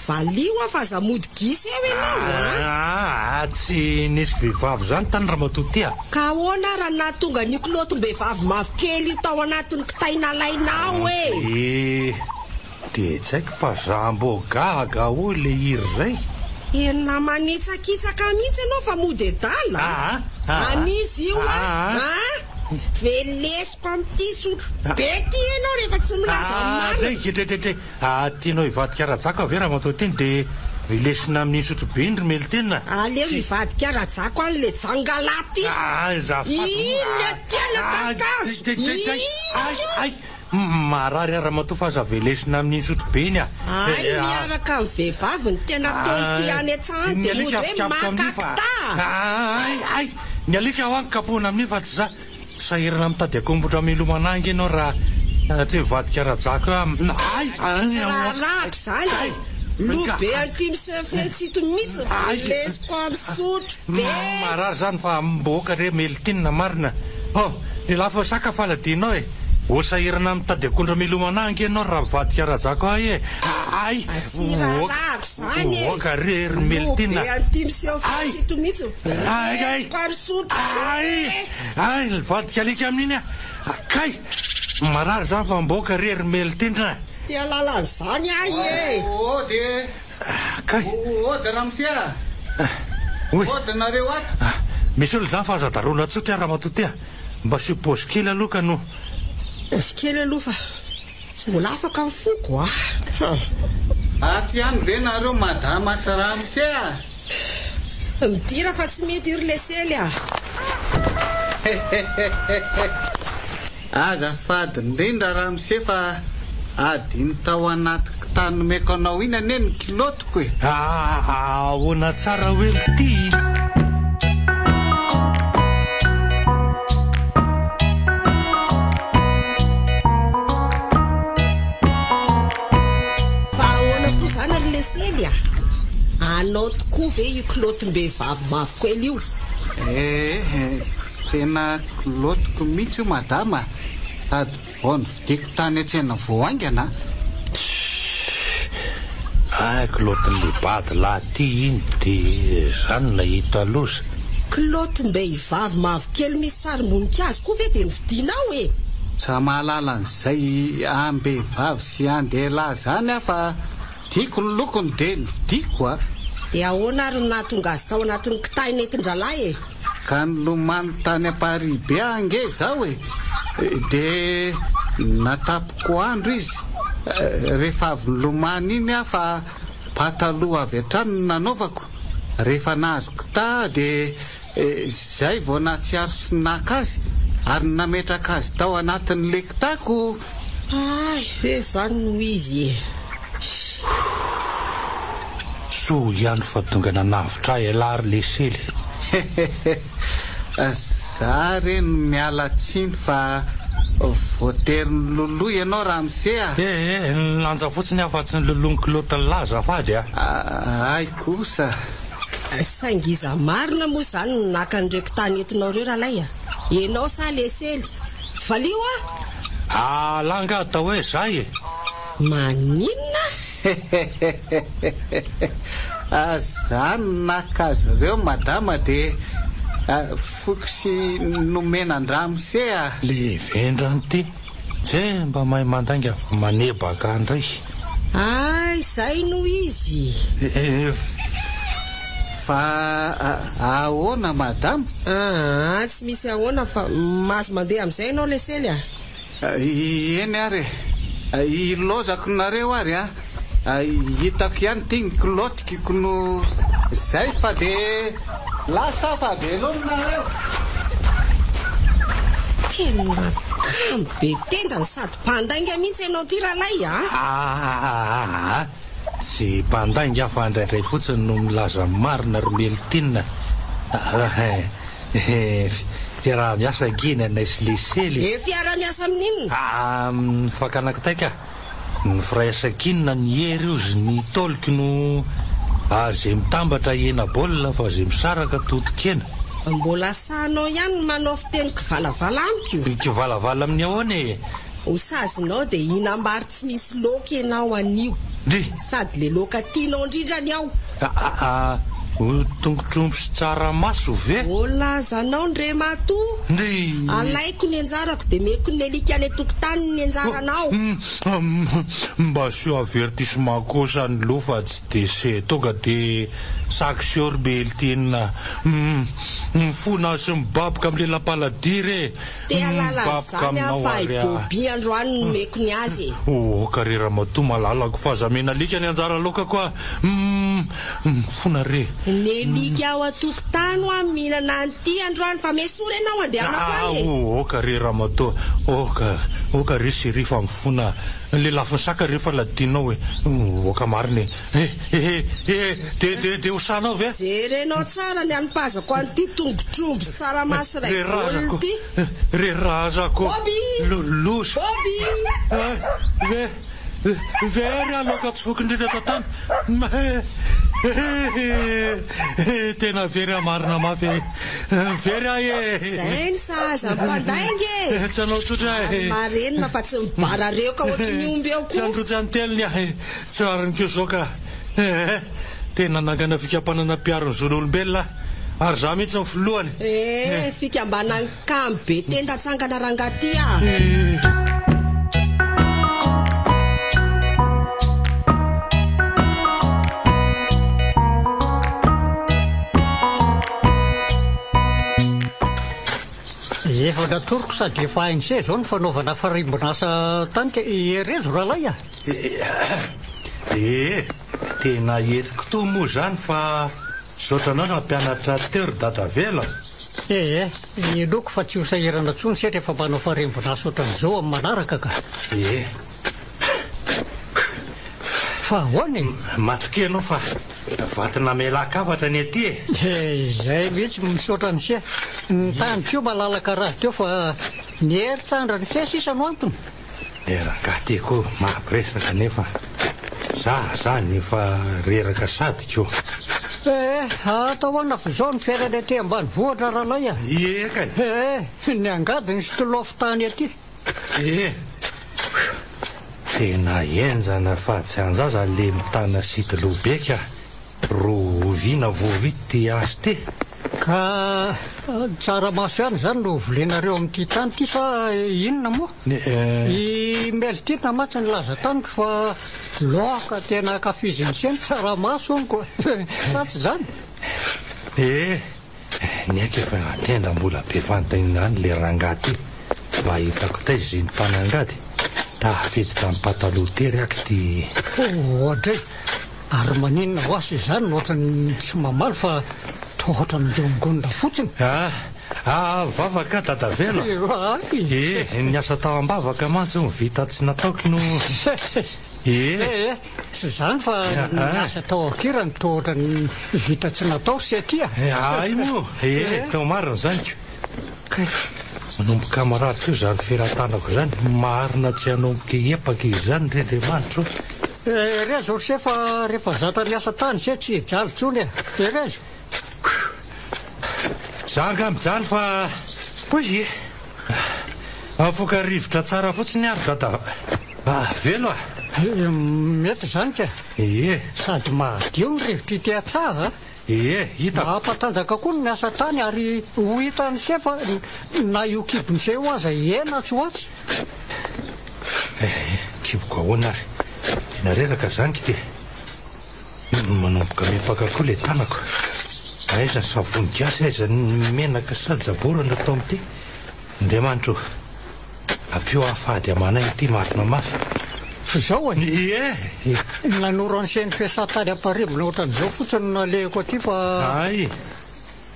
Valio aho fa aza mody gisa eo ianao a! Aa tsy nisy vehivavy zany tany ramatoa ty a! Ka ahoana ara no nahatonga an'io kilaotim-behivavy mavokely io tao anatin'ny kitay nalainao e? Ee. Dia tsy haiko fa za mbô gaga hoy le hira zay. Tena manitsakitsaka mihitsy ianao fa mody adala a! An'iza io a? A? Velesiko amin'ity sotro be ity ianao rehefa tsy milaza ny marina. Dray, dray, dray, dray. Tianao hivadika rajako ve ramatoa teny dia velesina amin'iny sotro be iny ry Melitena? Aleo hivadika rajako any le jangala ty. Azafady moa. Iny aty ana kakazo. Iny. Marary aho ramatoa fa aza velesina amin'iny sotrobe iny ah. Hay miaraka amin'ny vehivavy ny tena ataon'ity any an-tsaha any dia mody hoe maka kità. Hay hay! Ny alika hoa no kapohina amin'iny fa tsy za. Sahirana mitady akombotra milomana ange ianao raha sanatria mivadika rajako eo aho. Hay! Tsy raharahako izany e! Loha be an'ity miseho fetsy ito mihitsy, velesiko amin'ny sotrobe. Marary izany fa miboaka re Meltine marina. Oh! Ny lafo saka faladianao e! Ho sahirana mitady akondro milomana ange ianao raha mivadika rajako ahy e! Ay! Tsy raharahako izany e! Oka re ry Meltina! Loha be an'ity miseho fetsy ito mihitsy, velesiko amin'ny sotrobe. Ay! Ay! Nivadika alika amin'iny aho! Kay! Marary izany fa mboka re ry Meltina! Tsy te hahalala an'izany aho e! Ody e! Kay! Ody ramose a! Oy! Ody nareo ato! Misy olona izany fa aza darohina tsotra ramatoa ty a! Mba asio paozy kely aloha ka no. Paozy kely aloha fa tsy mbola afaka ny foko a! Ato ihany ve nareo madama sy ramose a? Midira fa tsy mety io ry lesely a! Hehehehe Azafady indrindra ramose fa adino tao anaty kitay nomeko anao iny anie ny kilaotiko e! Ahoana tsara hoe ity? Fa ahoana koa izany ry lesely a? Anao tokoa ve io kilaotim-behivavy mavokely io? Ee, tena kilaotiko mihitsy io madama a! Sady Vao novidiako tany an-tsena vao haingana a! Tssy! Hay kilaotin'le bady lahy ty iny de za no nahita loza. Kilaotim-behivavy mavokely misy sarim-boninkazo koa ve dia novidianao e? Tsy mahalala an'izay am-behivavy sy an-dehilahy izany aho fa tiako ny lokony dia novidiako a! Dia ahoana ary no nahatonga azy tao anatin'ny kitay nentin-drahalahy e? Ka nilomano tany Amparibe aho ange izaho e! Dia natapiko andro izy rehefa avy nilomano iny aho fa pataloha avy hatrany no nanaovako. Rehefa nahazo kità aho dia izay vao nahatsiaro sy naka azy ary nametraka azy tao anatin'ilay kitako. Hay ve izany no izy e! Soa ihany fa tonga nanavotra ahy ialahy ry lesely. Hehehe, za re no miala tsiny fa voatery niloloha ianao ramose a! Ee, nilanja fotsiny aho fa tsy niloloha ny kilaotin'lah azafady a! Hay kosa! Saingy iza marina moa izany no naka an'ireo kitay nentinao ireo ralay a? Ianao sa lesely? Valio a! Alah angaha atao hoe zay e! Maninona? Hehehehe Za no naka azy ireo madama de foiko sy nomena an-dramose a! Le vendrana ity, tse mba mahay mandainga fa manebaka ndray. Hay zay no izy. Fa ahoana madama? Aa tsy misy ahoana fa mahazo mandeha amin'izay ianao lesely a! Eny ary e! Ilaozako nareo ary a! Hitako ihany ity ny kilaotikiko no zay fa de lasa aho fa veloma nareo! Tena kamo be tenda no sady mpandainga mihitsy ianao ity ralay a! Aa! Tsy mpandainga aho fa indraindray fotsiny no milaza ny marina ry Meltine a! Fiaraha-miasa ange ny anay sy Lesely e! Fiaraha-miasa amin'inona? Amin'ny fakana kitay ka! Ny firaisan-kinina ny hery ozy ny tolk no ary ze mitambatra hena baolina fa ze misaraka toton-kena. Mbola sahinao ihany ny manao fiteny kivalavala amiko? Kivalavala amin'ny ahoana e? Ho sazinao dia hihinam-bary tsy misy laoka ianao anio. Ndry! Sady le laoka tianao indrindra ny ao. Aa! Ho tongotr'omby sy tsaramaso ve? Voalazanao Ndrematoa. Ndry! Alaiko ny anjarako dia meko ny alika any an-tokotany ny anjaranao. Mba asio avertissement kosa ny loha fa tsy déchet tonga dia sanction ry Meltine. Mifona sy mibaboka amin'ny lelam-paladia re. Tsy te hahalala an'izany aho fa i Bobby androany no nomeko ny azy e. Oka re ramatoa malalako fa aza mena alika ny anjara laokako a! Humm! Mifona re! Ny alika ao an-tokotany hoa mihinana an'ity androany fa mesory ianao andehanako any e! Oka re ramatoa, oka, oka re chérie fa mifona, ny lelafon'ny saka re fa ladinao e! Oka marina e! Eh eh eh de de de ho sahanao ve? Jerenao tsara ny anipazako an'ity tongotr'omby tsaramaso iray Re baolina razako ity. Re razako Bobby! Loza Bobby! Eh ve very aho laoka tsy voky indrindra eto an-tany eh eh tena very aho marina mafy eh very aho eh Izay ny sahaza mpandainga e! Tsy hanao tsotra aho Ary eh marenina fa tsy mibarareoka ohatry ny omby eo Tsy koa. handrotsy anteliny aho eh Tsy rariny koa izao ka! Eh! Tena nanangana fikambanana mpiaro ny zon'olombelona aho, ary izaho mihitsy no filohany. Eh! Fikambanan'ny kamo be tenda tsangana rangahy ty ah! Eh! Efa natoroko sady efa hain'se izao ny fanaovana farimbon'asa tany ka herezo rahalahy a! Ee, tena heriko toa moa izany fa misaotra anao nampianatra teo ry Dadavelo a! Ee, inoako fa tsy ho sahirana intsony se rehefa manao farimbon'asa ohatran'izao amin'ny manaraka ka! Ee. Fa ahoana e? Matokia ianao fa vato namelan-kafatra ny aty e! Izay mihitsy, misaotra an'ise. Ny tany koa malalaka rahateo fa ny hery tsandran'ise sisa no antony. Eh rangahy ty koa mampiresaka nefa za zany efa reraka sady ko. Eh, atao ahoana fa izao ny fiainana aty ambanivohitra ralay a! Ie kay. Eh, ny angady ny sitolofo tany aty. Ee! Tena henjana fa tsy anjaza le mitana sitlo be ka! Roviana vao vita ty asa ty? Ka tsaramaso ihany izany no volenareo amin'ity tany ity sa inona moa? I Meltina mantsy nilaza tamiko fa laoka tena ankafizin'i se ny tsaramaso hono ko! Sa tsy izany? Ee! Ny aiko efa tena mbola be fanontaniana any le rangahy ty, mba hitako taiza izy nitanangady, tafiditra am pataloha tery aky ty. Oadray! Ary maninona ho asa izany no ohatran'ny tsy mamaly fa toa ohatran'ny miongonona fotsiny? Ah! Ah! Vavaka Dadavelo a! Eh! Ny asa tao am-bavaka mantsy hono vita tsy nataoko no. Eh! Eh! Tsy izany fa ny asa tao an-kirany toa ohatran'ny vita tsy natao ry se aty a! Hay moa! Eh! Tao marina izany ko! Kay! Manomboka marary koa izany felatanako izany, marina tsy hanomboka hiepaka izy izany ry Andriamanitra o! Herezo ry se fa rehefa zatra niasa tany se tsy hijaly intsony e! Herezo! Za angaha mijaly fa hoy e! Afoka rivotra tsara fotsiny ary dada velo a! Mety izany ka! Ie! Sady mahadio ny rivotr'ity an-tsaha a! Ie, hitako. Mampatanjaka koa ny miasa tany ary ho hitan'i se fa na io kibon'i se io aza hihena atsy ho atsy. Eh, kiboko ahoana ary? Tena reraka zany k'ity. Manomboka mipaka koa ilay tanako. Aiza ny savony gasy, aiza ny menaka sa jaboro no atao amin'ity? Andriamanitra o! Ampio aho fady aman'aina ity marina mafy. F'izao e! Ie! Nanoro an'i Seny fiasà tany Amparimbona ohatran'izao fotsiny no nalehako aty fa. Hay!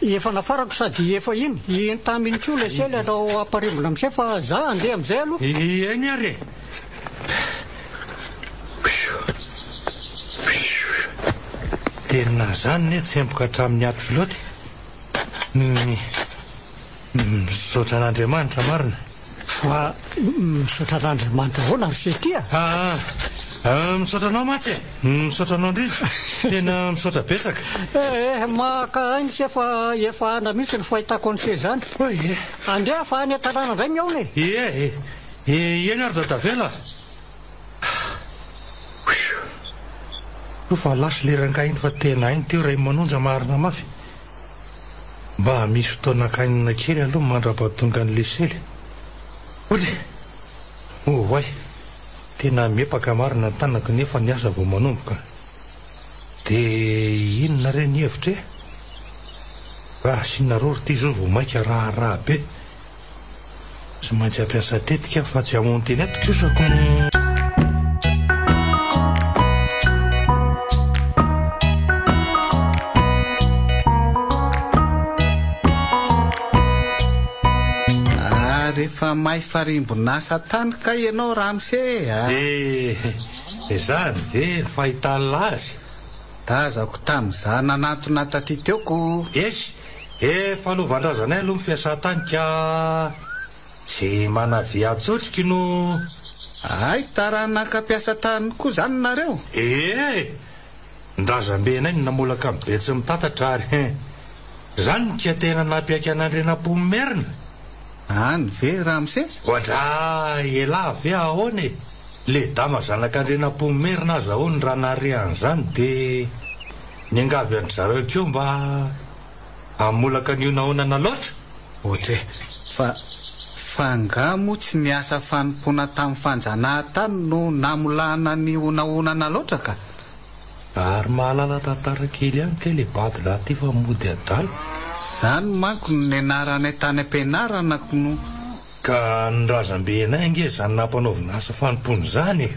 Efa nafarako sady efa iny, ento aminy koa le sely hanao amparimbona amin'izay fa za handeha amin'izay aloha. Eny ary e! Tena zany ne tsemboka hatramin'ny aty filoty. Misaotra an'Andriamanitra marina. Fa misaotra an'Andriamanitra ahoana ry se ty a? Aa, misaotra anao mantsy e! Misaotra anao indrindra. Tena misaotra betsaka. Eh, maka aina se fa efa ana mihitsy ny fahitako an'i se izany. Oy e! Andeha fa any an-tanàna indray mihaona e! Ie e! Eny ary Dadavela a! Soa fa lasa ilay rangahy iny fa tena hainy teo Raimanonja marina mafy. Mba misy fotoana hakainina kely aloha mandra-pahatonga an'i Lesely. Ory! Oay! Tena miepaka marina ny tanako nefa ny asa vao manomboka. Dia inona re ny hevitra e? Raha asiana roro ity izao vao mainka raharaha be. Tsy maintsy hampiasa tetika aho fa tsy hamono teny ato kosa ko. Ary efa may farimbon'asa tany kay ianao ramose a! Eh, izany ve ny fahitan'lah azy? Tazako tamin'izaho nanantona taty teo ko. Esy, Efa lovandrasanay aloha ny fiasan-tany ka tsy manavia atsotriky no. Hay taranaka mpiasa tany koa zany nareo? Ee! Ny razambenay no namolaka ny Betsimitatatra ary hein! Zany ka tena nampiaiky an'Andrianampoinimerina. Any ve ramose? Oadra elah ve ahoana e! Ledama zanak'Andrianampoinimerina aza hono raha nahare an'izany de niangavy an-dry zareo koa mba Hamolaka ny honahonana loatra? Ohatra e! Fa fa angaha moa tsy ny asa fanompoana tamin'ny fanjanahantany no namolahana ny honahonana loatra ka? Ary mahalala tantara kely ihany kay le bado lahy ty fa mody adala. Zany manko no nianaranay tany am-pianarana kno. Ka ny razambenay ange izany nampanaovina asa fanompoana izany e!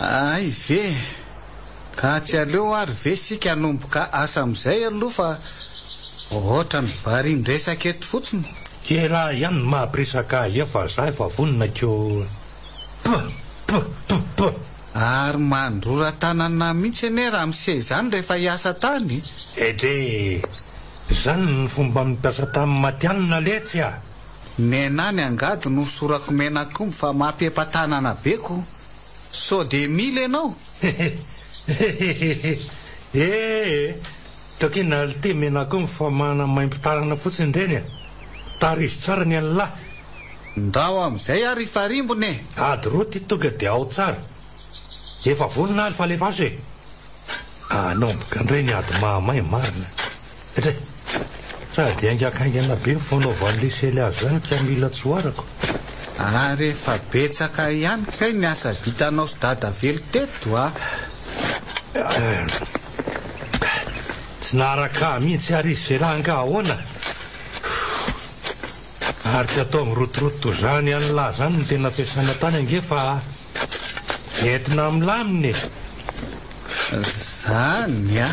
Hay ve! Ka tsy aleo ary ve isika hanomboka asa amin'izay aloha fa ohatran'ny varin-dresaka eto fotsiny. Kela ihany ny maha-mpiresaka ahy eo fa za efa vonona ko p p p p. Ary mandrora tanana mihitsy anie ramose izany rehefa hiasa tany e! Edrey! Zany ny fomban'ny mpiasa tany matihanina letsy a! Nenà ny angady no hosorako menak'omby fa mampihepa-tanana be ko! Sao dia mila ianao? Hehehehe ee! Tokina lty menak'omby fa manamaimbo tanana fotsiny ireny e! Tarizo tsara ny an'lah! Ndao amin'izay ary hifarimbona e! Ady roa ty tonga dia ao tsara! Efa vonona ary fa alefaso e! Hanomboka indray ny ady mahamay marina. Dray! Sady haingankaingana be ny fanaovan'i Lisely azy izany ka mila tsy ho arako. Ary efa betsaka ihany kay ny asa vitanao sy Dadavelo teto a! Tsy naharaka ahy mihitsy ary izy f'elah angaha ahoana? Ary tsy atao mirotoroto toy izany an'lah izany ny tena fiasana tany ange fa entina milamina e! Zany a!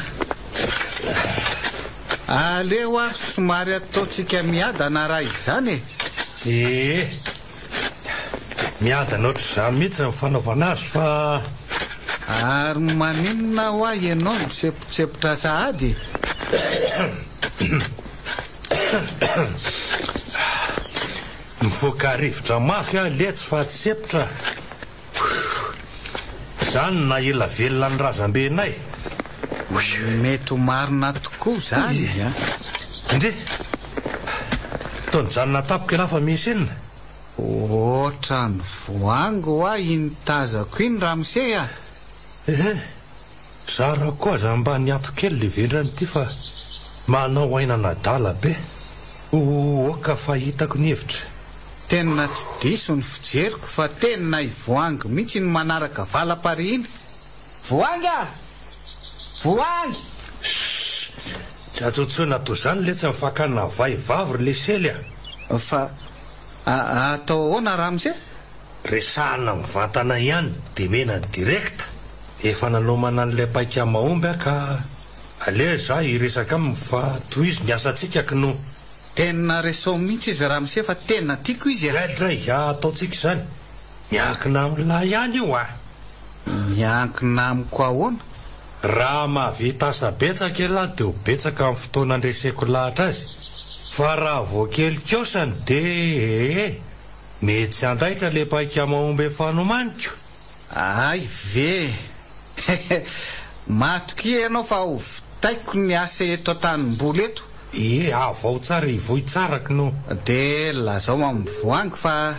Aleo ary somary ataontsika miadana raha izany e! Ee, miadana ohatr'izany mihitsy ny fanaovana azy fa. Ary maninona hoa ianao no misepotsepotra sahady e? Mifoka rivotra mafy aho letsy fa tsy sepotra. Izany no naha ela velona ny razambenay. Mety ho marina tokoa izany an! Ndry! Toa nijanona tampoka ialahy fa misy inona? Ohatran'ny voangy hoa iny tazako iny ramose a! Ehe! Zara koa aza mba niato kely le vendrana ity fa manao ainan'adala be. Oka fa hitako ny hevitra. Tena tsy diso ny fijeriko fa tena i Voahangy mihitsy iny manaraka valam-parihy iny. Voahangy a! Voahangy! Shh! Tsy atsotsoina toa izany letsy ny fakana vahivavy ry lesely a! Fa atao ahoana ramose? Resahana mivantana ihany dia mena direct. Efa nanomana an'ilay paika mahomby aho ka. Aleo izaho hiresaka aminy fa tohizo ny asantsika k'no. Tena resaho mihitsy izy ramose fa tena tiako izy a! Dray, ataontsika izany. Miankina amin'lah ihany io a! Miankina amiko ahoana? Raha mahavita asa betsaka ialahy dia ho betsaka ny fotoana andreseko lahatra azy, fa raha vao kely kosany dia ee, mety tsy handaitra le paika mahomby efa nomaniko. Hay ve! Matokia ianao fa ho vitaiko ny asa eto an-tanimboly eto. Ee, avao tsara hivoy tsara k'no. Dia lazao amin'i Voahangy fa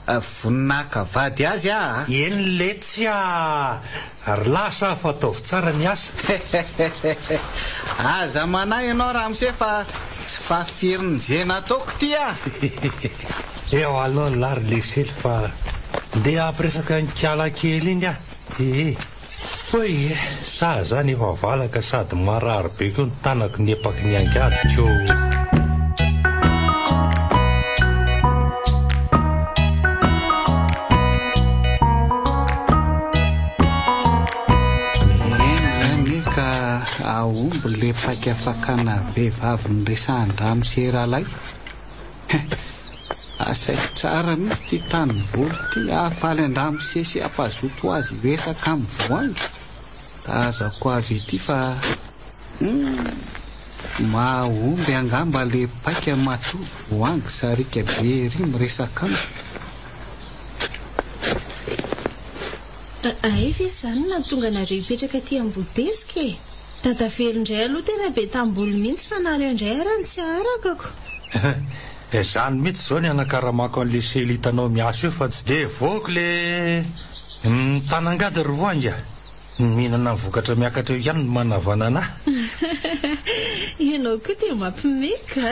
Vonona haka vady azy aho a! Eny letsy a! Ry lasa aho fa ataovy tsara ny asa. Aza manahy ianao ramose fa tsy fahafirin'ny ze nataoko ty a! Eo aloha lah ry lesely fa ndeha hampiresaka an'i kiala kely iny aho ee. Hoy e! Sa zany efa valaka sady marary be koa ny tanako niepaky ny angady ko. Eny anie ka ahomby le paika fakana vehivavy niresahan-dramose ralay. Asaiko tsara mihitsy ity tanimboly ity hahafaly an-dramose sy hampazoto azy hiresaka amin'ny voahangy. Tazako avy ety fa humm mahomby angamba le paika matoa voahangy sariaka be ery miresaka amiko. Aiza izany no nahatonga anareo hipetraka aty Ambohidesoka e? Dadavelo indray aloha tena be tamboly mihitsy fa nareo indray ara no tsy aharakako. Izany mihitsy izao ny anakaramako an'le sely hitanao miasa io fa tsy dia voako le mitana angady ry voahangy a! Mihinana ny vokatra miakatra eo ihany no manavanana ahy. Ianao koa dia mampime ka!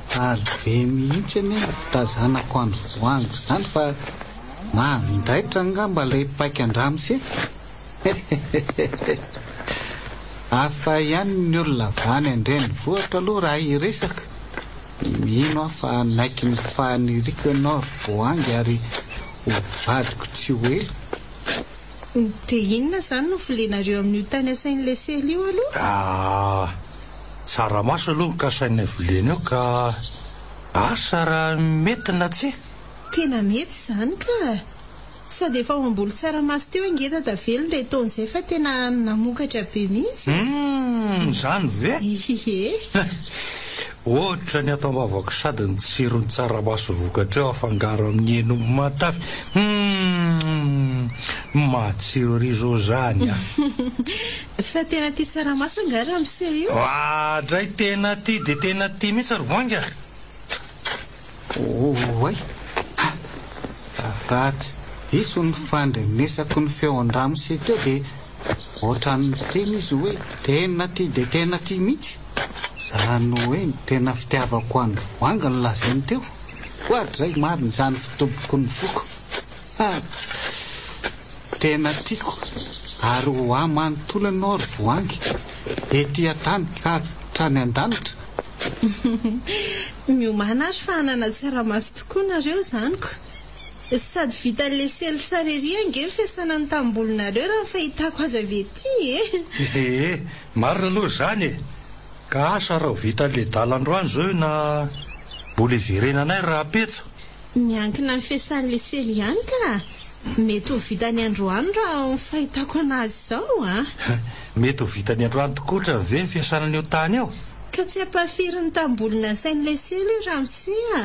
Faly be mihitsy anie ny fitazanako an'i Voahangy izany fa mandaitra angamba ilay paikan-dramose. Hafa ihany ny olona avy any an-drenivohitra aloha raha hiresaka. Mino aho fa hanaiky ny faniriako ianao ry Voahangy ary ho vadiko tsy ho ela. Dia inona izany no volenareo amin'io tany asain'ilay sela io aloha? Ah, tsaramaso aloha no kasainay volena eo ka asa raha mety na tsia. Tena mety izany ka! Sady efa ao amboly tsaramaso teo ange Dadavelo ilay taona izay fa tena namokatra be mihitsy e! Humm, izany ve? Ie. Ohatra ny ato am-bavako sady ny tsiron'ny tsaramaso vokatra eo afangaro amin'ny hen'omby matavy. Humm, matsiro ery izao izany a! Fa tena tia tsaramaso angaha ramose io? Oadray, tena tia dia tena tia mihitsy ry Voahangy a! Oay! Raha tsy diso ny fandrenesako ny feon-dramose teo dia ohatran'ny niteny izy hoe tena tia dia tena tia mihitsy. Izany hoe ny tena fitiavako an'i Voahangy no lazainy teo. Oadray marina izany fidoboko ny foko. Ha! Tena tiako ary ho ahy manontolo ianao ry Voahangy, ety an-tany ka hatrany an-danitra. Miomàna ary fa hanana tsaramaso tokoa nareo izany ko. Sady vitan'ny lesely tsara ery ange ny fiasana ny tanimbolinareo raha ny fahitako azy avy ety e! Ee, marina aloha izany e! Ka asa raha ho vitan'le dala androany izao io na mbola hiverenanay rahampitso. Miankina amin'ny fiasan'ny lesely ihany ka! Mety ho vitany androany raha ny fahitako anazy izao a! Mety ho vitany androany tokoatra ve ny fiasana an'io tany io? Ka tsy ampahafiry ny tamboly nasain'i lesely io ramose a!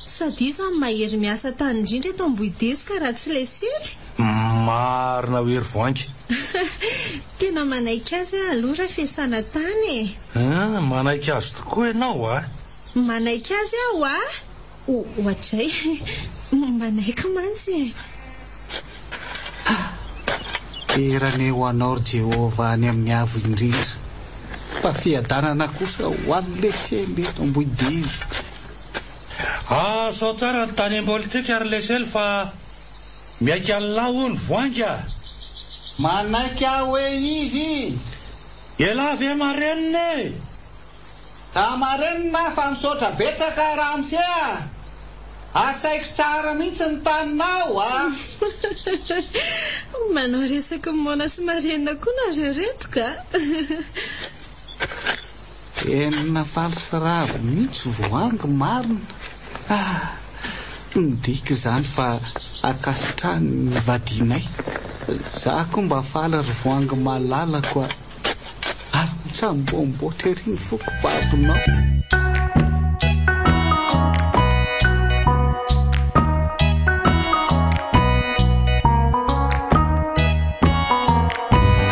Sady iza no mahery miasa tany indrindra eto Ambohidiso ka raha tsy lesely? Marina ho ery voahangy. Tena manaiky azy aho aloha raha fiasana tany e! Hum, manaiky azy tokoa ianao a! Manaiky azy aho a! Ohatray, manaiky mantsy e! Dera anie ho anao ry Jehovah any amin'ny Avo Indrindra, fa fiadanana kosa ho an'ny Lesely eto Ambohidizo. Asao tsara ny tany ambolintsika ry Lesely fa miaiky an'lah hono voahangy a! Manaiky aho hoe izy! Elah ve marenina e! Ka marenina fa misaotra betsaka ramose a! Asaiko tsara mihitsy ny taninao a! Manao resaky ny moana sy marenina koa nareo reto ka! Tena faly sy ravo mihitsy Voahangy marina ah! Midika izany fa ankasitrahany ny vadianay. Za koa mba faly ry Voahangy malalako a! Ary mitsamboamboatra ery ny foko babonao.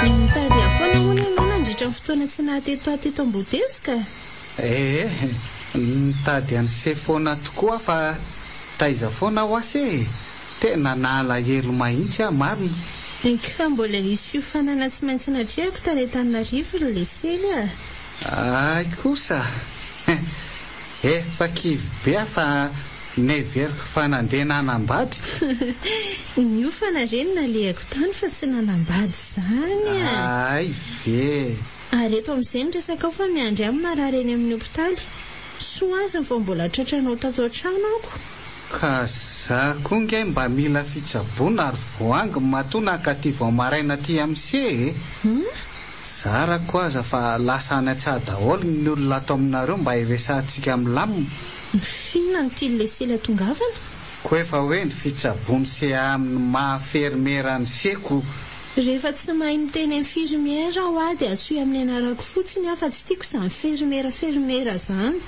Nitady ahy foana hono ianao nandritra ny fotoana tsy naha teto ahy teto Ambohidezo ka. Ee, nitady an'i Se foana tokoa aho fa taiza foana hoa se e! Tena nalahelo mahintsy aho marina. Ka mbola nisy fiofanana tsy maintsy natrehako tany Antananarivo ry Lesely a! Hay kosa! Efa kivy be aho fa neveriko fa nandeha nanambady. Niofana re no nalehako tany fa tsy nanambady izany a! Hay ve! Ary eto amin'izay ny resakao fa miandry ahy ny marary eny amin'ny hopitaly. Soa aza vao mbola tratranao tato an-trano ako. Ka za koa nge mba mila fitsaboana ry voahangy matoa nankaty vao maraina aty amin'ny se e! Zarako aza fa lasa any an-tsaha daholo ny olona ato aminareo mba hiresahantsika milamina. F'inona no tian'i Lesely hatongavana? Ko efa hoe ny fitsaboan'i se amin'ny maha fermiera an'i se ko. Rehefa tsy mahay miteny infirmière aho ah dia antsoy amin'ny anarako fotsiny aho fa tsy tiako izany fermiera fermiera izany.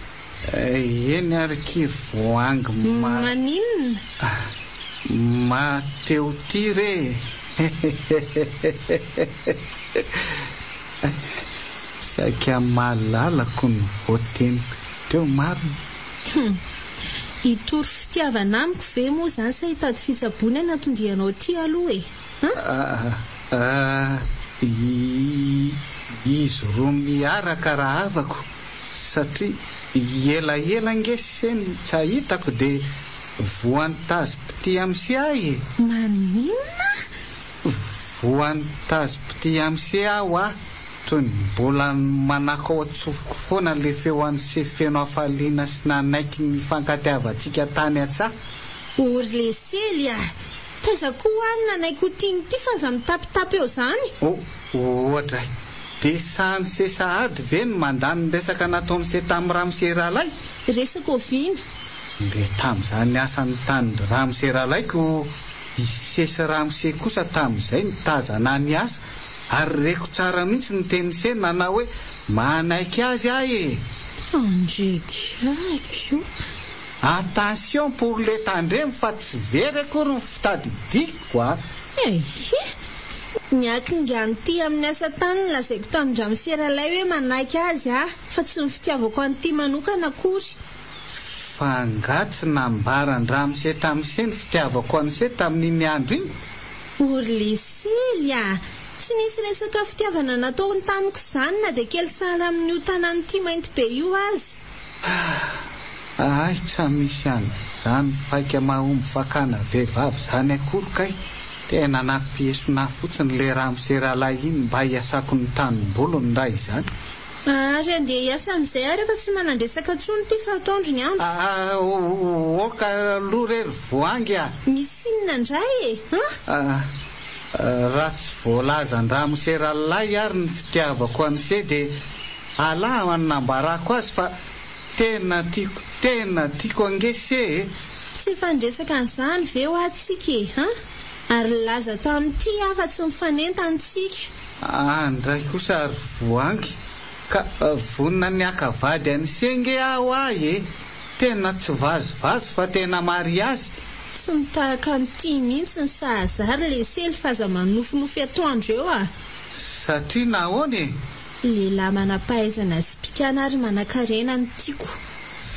Eny ary akia ry voahangy ma. Maninona? Ma te ho tia re e! Saika malalako ny voateniko teo marina. Hum. Hitory fitiavana amiko ve moa izany sa hitady fitsaboana no anton-dianao aty aloha e? Ah, izy roa miaraka rahavako satria elaela ange se no tsy ahitako dia voan'ny tazom-pitia amse ahy e! Maninona? Voan'ny tazom-pitia amse aho ah! Toy ny mbola manako ao an-tsofiko foana le feo an'se feno hafaliana sy nanaiky ny nifankatiavantsika tany an-tsaha. O ry lesely ah! Taiza koa hoa ny nanaiky ho tiany ity fa aza mitapitapy eo zany. O, ohatra e! Dia sahan'se sahady ve ny mandany ny resaka nataon'se tamin'i ramose rahalahy? Resaka oviana? Le tamin'izany asan'ny tanin-dry ramose rahalahy ko i se sy ramose kosa tamin'izay nitazana ny asa ary reko tsara mihitsy ny tenin'se nanao hoe manaiky azy aho e! Tandrik'aiko. Attention pour le tandremo fa tsy very akory ny fitadidiako a! Ehe! Ny hakingan'ity amin'ny asa tany no lazaiko tamin-dRamose Ralay hoe manaiky azy aho fa tsy ny fitiavako an'ity manokana akory. Fa angaha tsy nambaran-dRamose tamin'ise ny fitiavako an'ise tamin'iny andro iny? O ry Lesely a! Tsy nisy resaka fitiavana nataony tamiko izany na dia kely sahala amin'io tanan'ity mainty be io aza. Hay tsa misy an'izany paika mahomby fakana vehivavy zany akory kay! Tena nampiesona ahy fotsiny le ramose rahalahy iny mba hiasako ny tanimbolony raha izany. Ary andeha hiasa amin'izay ary efa tsy manan-dresaka intsony ity fa atoandro ny andro. Ah ok aloha re ry Voahangy a! Misy inona indray e? An? Raha tsy voalazan-dramose ralalahy ary ny fitiavako an'ise dia Allah no nambarako azy fa tena tiako tena tiako ange se e! Tsy efa niresaka an'izany ve hoa tsika e an? Ary nilaza tamin'ity aho fa tsy mifanentana tsika. An ndray kosa ry Voahangy ka vonona ny haka vady an'ise nge aho ahy e! Tena tsy vazivazy fa tena mariazy. Tsy mitahaka an'ity mihitsy ny sahaza ry lesely fa aza manofinofy atoandro eo a! Satria nahoana e? Lehilahy manam-pahaizana sy mpikana ary manankarena no tiako.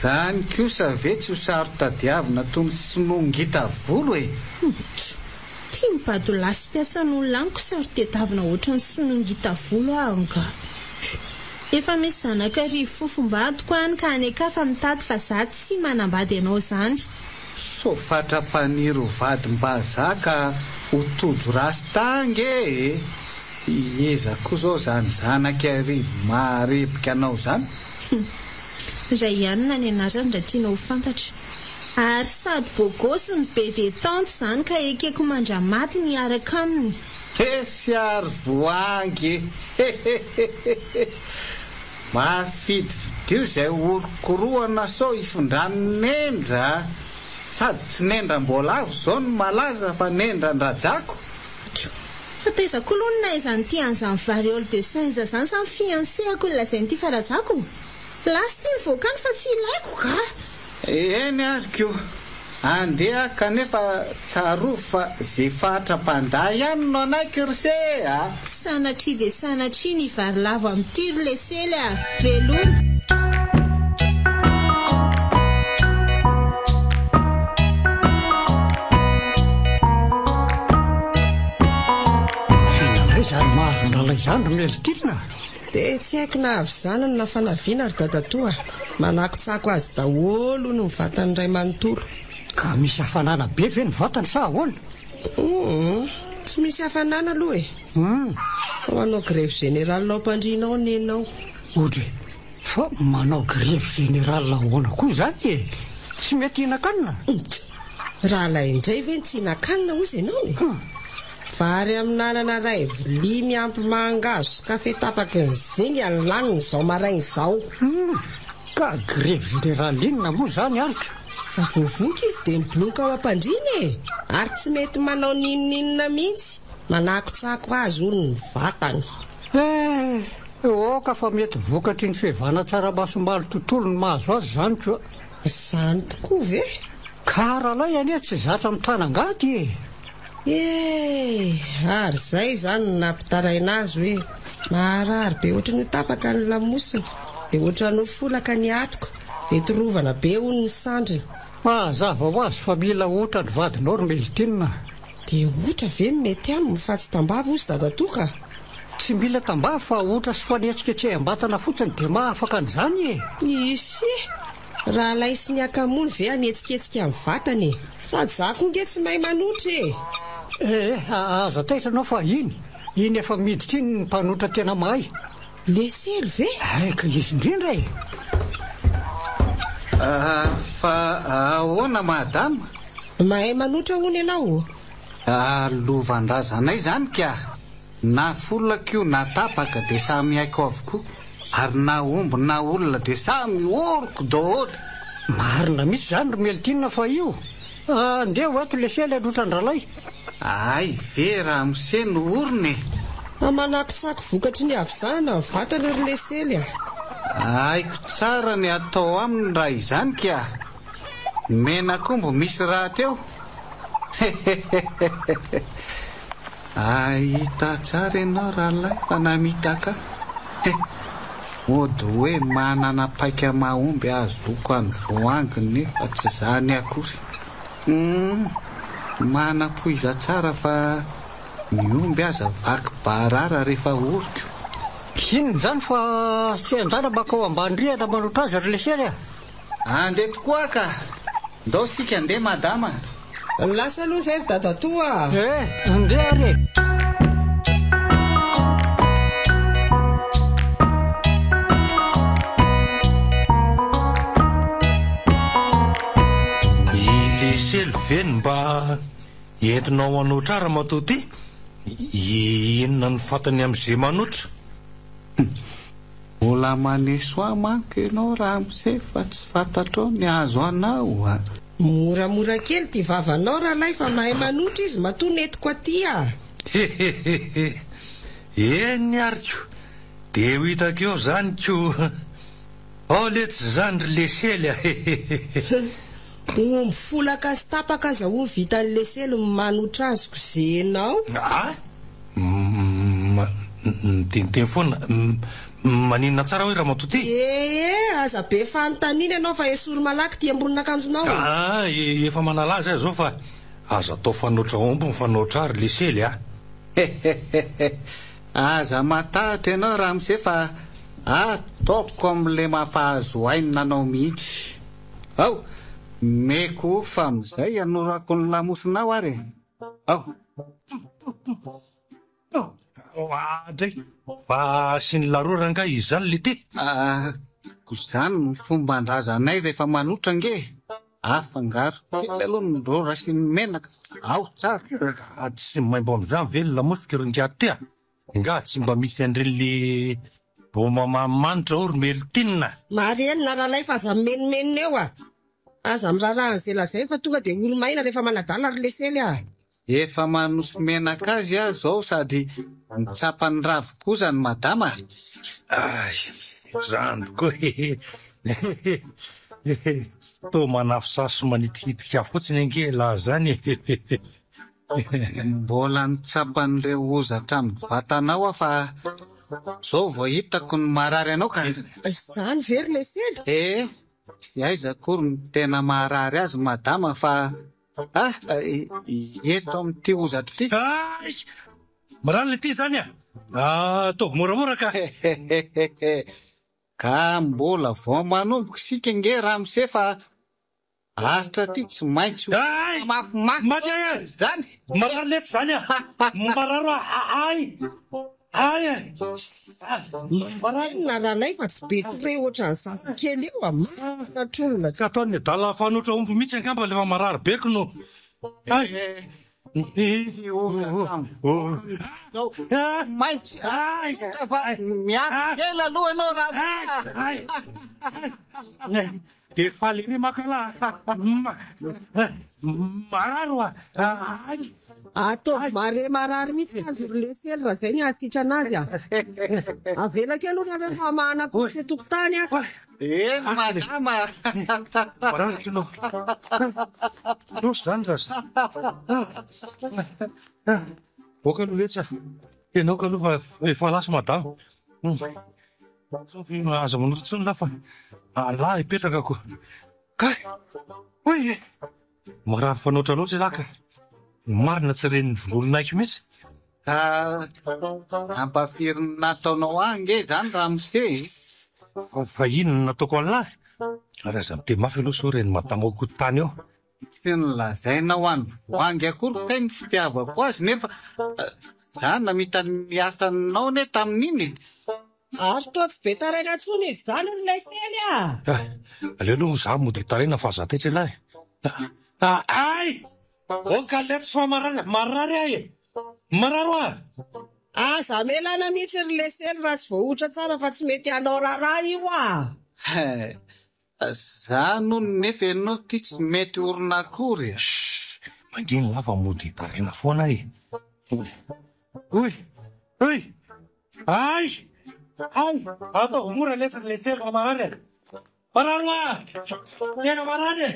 Zany kosa ve tsy ho saro-tadiavina toy ny sinoa ngita volo e? Ntso! Tia mibadolahy sy mpiasan'olona amiko saro-tedavina ohatran'ny sinoa ngita volo aho angaha. Efa misy zanaka arivo fofombadiko any ka any an-kafa mitady fa za tsy manambady anao zany. Sao fatra-paniry ho vadim-bazaha ka ho tojo rasta ange e! Iza koa zao zany zanak'i Arivo maharebika anao zany? Hum. Rayanna ny anarany raha tianao ho fantatra. Ary sady beau gosse no be detente zany ka ekeko mandramaty ny hiaraka aminy. Esy ary voahangy e! Hehehehe! Mafidifidio izay orokorohana sao hifindran'ny nendra a! Sady tsy nendram-boalavo izao no malaza fa nendran-drajako. Tjo! Fa taiza koa aloha no nahaizan'ity an'izany variole de singe zany sa ny fiancé-ako no lazain'ity fa rajako? Lasa ity mivoaka any fa tsy ilaiko ka! Eny ary ko! Andeha aho kanefa tsarovy fa ze faritra mpandà ihany no anaiky ry se a! Sanatria dia sanatria ny varilavo amin'ity ry lesely a! Veloma! F'inona indray izany mahazo an-dralay izany ry Meltina a? Dia tsy haiko na havizanana na fanaviana ry dadatoa a! Manakotsako azy daholo hono ny vatany iray manontolo. Ka misy hafanana be ve ny vatany sa ahoana? Humm, tsy misy hafanana aloha e! Humm. Fa manao grève générale ao am-pandriana ao ny enao. Odry, fa manao grève générale ahoana koa izany e? Tsy mety hihinan-kanina? Humm, rahalahy indray ve no tsy hihinan-kanina hozy ianao e? Humm. Vary amin'anana iray vilia miampy mangahazo sy kafe tapaky ny zinga no laniny izao maraina izao. Humm! Ka grevy générale inona moa izany ary ka? Vao voky izy dia miblonka ao am-pandriana e! Ary tsy mety manao n'inon'inona mihitsy, manakotsako azy hono ny vatany. Eh! Aoka fa mety vokatry ny fiovana tsaramaso omaly tontolo no mahazo azy izany koa. Izany tokoa ve? Ka ralay anie tsy zatra mitana angady e! Eh! Ary izay izany no nampitaraina azy hoe marary be ohatran'ny ho tapaka ny lamosiny, dia ohatran'ny ho folaka ny hatoka, dia torovana be hono ny sandriny. Mazava ho azy fa mila otra ny vadinao ry Meltine a! Dia otra ve no mety aminy fa tsy tambavy hozy dadatoa ka? Tsy mila tambavy fa otra sy fanetsiketseham-batana fotsiny dia mahafaka an'izany e! Ise! Rahalahy sy ny akamony ve hanetsiketsika ny vatany e? Sady za koa nge tsy mahay manotra e! Eh, aza taitra anao fa iny, iny efa miditra iny ny mpanotra tena mahay. Lesely ve? Eh, ka izy indrindra e! Ah, fa ahoana madama? Mahay manotra hono ianao? Ah, lovan-drazanay izany ka! Na folaka io na tapaka dia samy haiko avokoa, ary na omby na olona dia samy oroko daholo. Marina mihitsy izany ry Meltina fa io andeha ho ato lesely hanotra an-dralay. Hay ve ramose no orona e! Fa manakotsako vokatry ny havizanana ny vatana ry lesely a! Haiko tsara ny atao aminy raha izany ka! Menak'omby misy rahateo! Hehehehe! Ahita tsara ianao rahalahy fa namitaka ahy. Mody hoe manana paika mahomby ahazoako an'i Voahangy nefa tsy izany akory. Humm, manam-poiza tsara fa ny omby aza vaky barara rehefa oriko. Inona izany fa tsy andana mankao ambany rihana manotra azy ry lesery a! Andeha tokoa ka! Ndao sika andeha madama. Lasa aloha zay ry dadatoa a! Eh! Andeha ary e! I Lesely ve no mba entinao hanoatra ahy ramatoa ty? Inona no fantany amin'izay manoatra? Mbola maneso ahy manko ianao ramose fa tsy fantatrao ny azo anao a! Moramora kely ty vavanao ralay fa mahay manotra izy matoa nentiko aty a! Hehehehe! Eny ary ko! Dia ho hitako eo zany ko! Ao letsy zany ry lesely a! Hehehehe! Omby folaka sy tapaka aza hono vitan'i lesely ny manotra azy ko ze enao. Ah! Miteniteny foana. Maninona tsara hoe ramatoa ty? Ee, aza be fanontaniana ianao fa esory malaky ty ambonin'akanjonao. Ah, efa manalazy aho izao fa aza atao fanoatra omby ny fanoatra ahy ry lesely a! Hehehehe, aza matahotra ianao ramose fa ataoko amin'ilay mampahazo aina anao mihitsy. Ao, meko fa amin'izay hanorako ny lamosinao ary e! Ao. Oadray! Fa asian'i Larô rangahy izany le te? Ah, ko izany no fomban-drazanay rehefa manotra ange e! Afangaro kely aloha ny rora sy ny menaka. Ao tsara. Ah, tsy maimbo amin'izany ve ny lamosiko ry ingahy ty a? Nga tsy mba misy an'ireny le voamamamanitra ao ry Meltina? Marenina Ralay fa aza mimenomenona eo a! Aza miraharaha an'izay lazainy fa tonga dia olo-maina rehefa manadala ry Lesely a! Efa manoso menaka azy aho izao sady mitsapa ny ravin-kozany madama a! Ay, izany tokoa e! Toa manafosafo sy manitikitika fotsiny ange elah izany e! Mbola nitsapa an'ireo hozatra amin'ny vatanao aho fa izao vao hitako ny marary anao ka! Izany ve ry Lesely? Eh, tsy aiza akory no tena maharary azy madama fa ah, eto amin'ity hozatra ity. Hay! Marary ilay ity izany ah! Ataovy moramora ka! Hehehehe! Ka mbola vao manomboka isika ange ramose fa Aritra ty tsy maintsy ho Ay! mafimafy Maty ahy e! izany. Marary letsy izany a! Marary a! Ay! Ay e! Marary! Inona Ralay fa tsy be touré ohatran'ny zazakely io a! Marina trolona. Ka ataon'ny adala fanoitra omby mihitsy angamba le fa marary be ko no. Ay! Maintsy fa miato kely aloha ianao raha. Dia faly ery maka lah. Marary wa. Ataovy mare marary mihitsy azy ry lesely raha izay ny hahasitrana azy a. Avelako eo aloha nareo fa hamahana kosa tokotany aho. Eny madama. Marary kilo. Roso zany zaza. Boaka aloha letsy a. Tena aoka aloha fa efa lasa madama. Aza manota intsony lah fa Allah hipetraka ko. Kay! Hoy e! Marary fanoatra loatra ialahy ka. Marina tsy ren'ny volon'aiko mihitsy. Ka ampafirin'ny nataonao ahy ange izany ramose e! Fa inona no nataoko an'lah? Ary aza miteny mafy aloha sao ren'ny madama ao tany eo. Tsy nolazainao an'i Voahangy akory kay ny fitiavako azy nefa za namita ny asanao anie tamin'iny e! Ary toa tsy be taraina intsony izy izany ry Lesely a! Aleo aloha za mody hitaraina fa aza taitra ialahy e! Ay! Aoka letsy fa marary, marary aho e! Marary hoa! Aza amelana mihitsy ry Lesely raha tsy voahotra tsara fa tsy mety hanao raharaha io a! Za no nefa ianao ty tsy mety orina akory a! Shh! Mangina lah fa mody hitaraina foana e! Oy! Oy! Ay! Ay! Ataovy mora letsy ry lesy fa marary e! Marary hoa! Tena marary e!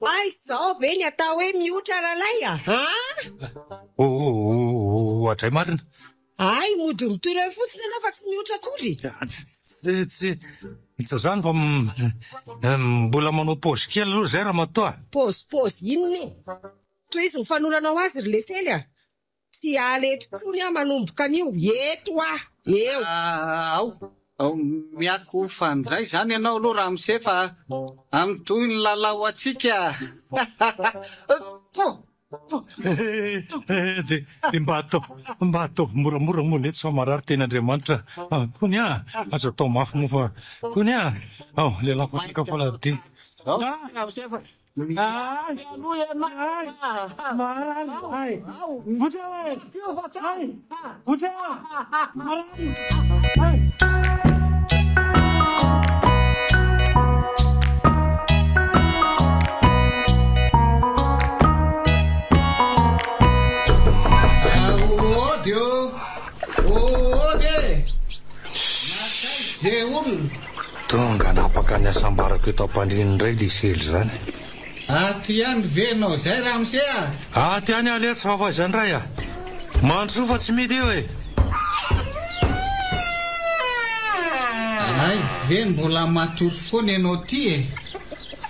Hay izao ve ny atao hoe mihotra Ralay a! An! Oadray marina! Hay mody mitory eo fotsiny ianao fa tsy mihotra akory! Tsy tsy tsy izany fa mbola manao pause kely aloha izay ramatoa a! Pause pause inona e? Tohizo ny fanoranao azy ry lesely a! Tsy hiala eto intsony aho manomboka anio, eto aho, eo. Ao, ao, miakofa indray izany ianao aloha ramose fa amin'ny toy ny lalao antsika. Dia mba atao, mba ataovy moramora moa letsy fa marary tena Andriamanitra. Kony ah, aza atao mafy moa fa kony ah. Ao, lehilahy voasaka faladiana. Ao, ramose fa Ay, ay, marary, ay, vonjeo e, ay, vonjeo, marary, ay. Ody ô! Ody e! Nankaiza ze olona? Tonga hanapaka ny hasambarako eto am-pandriana indray Lisely izany. Ato ihany ve ianao izay ramose a? Ato ihany aho letsy fa f'aiza indray a? Mandrosoa fa tsy mety eo e! Hay ve mbola matory foana ianao ity e?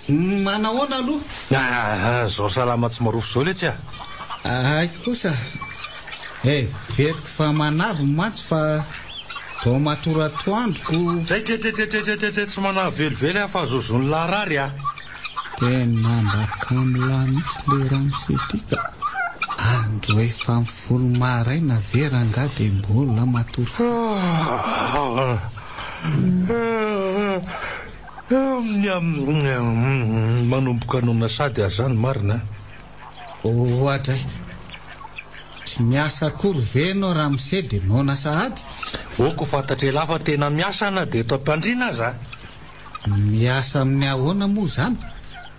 Manahoana aloha? Ah, zao salama tsy marofo zao letsy a! Hay kosa, heveriko fa manavy mantsy fa toa matory atoandro ko. Tretretretretretre tsy manavy velively aho fa zozon'ny lahy rary a! Tena mba kamo lahy mihitsy le ramose ty ka! Andro efa folo maraina ve rangahy dia mbola matory foana? Manomboka noana sady aho zany marina a. Oadray. Tsy miasa akory ve ianao ramose dia noana sahady? Ok ho fantatr'elah fa tena miasa na dia eto am-pandriana aza. Miasa amin'ny ahoana moa izany?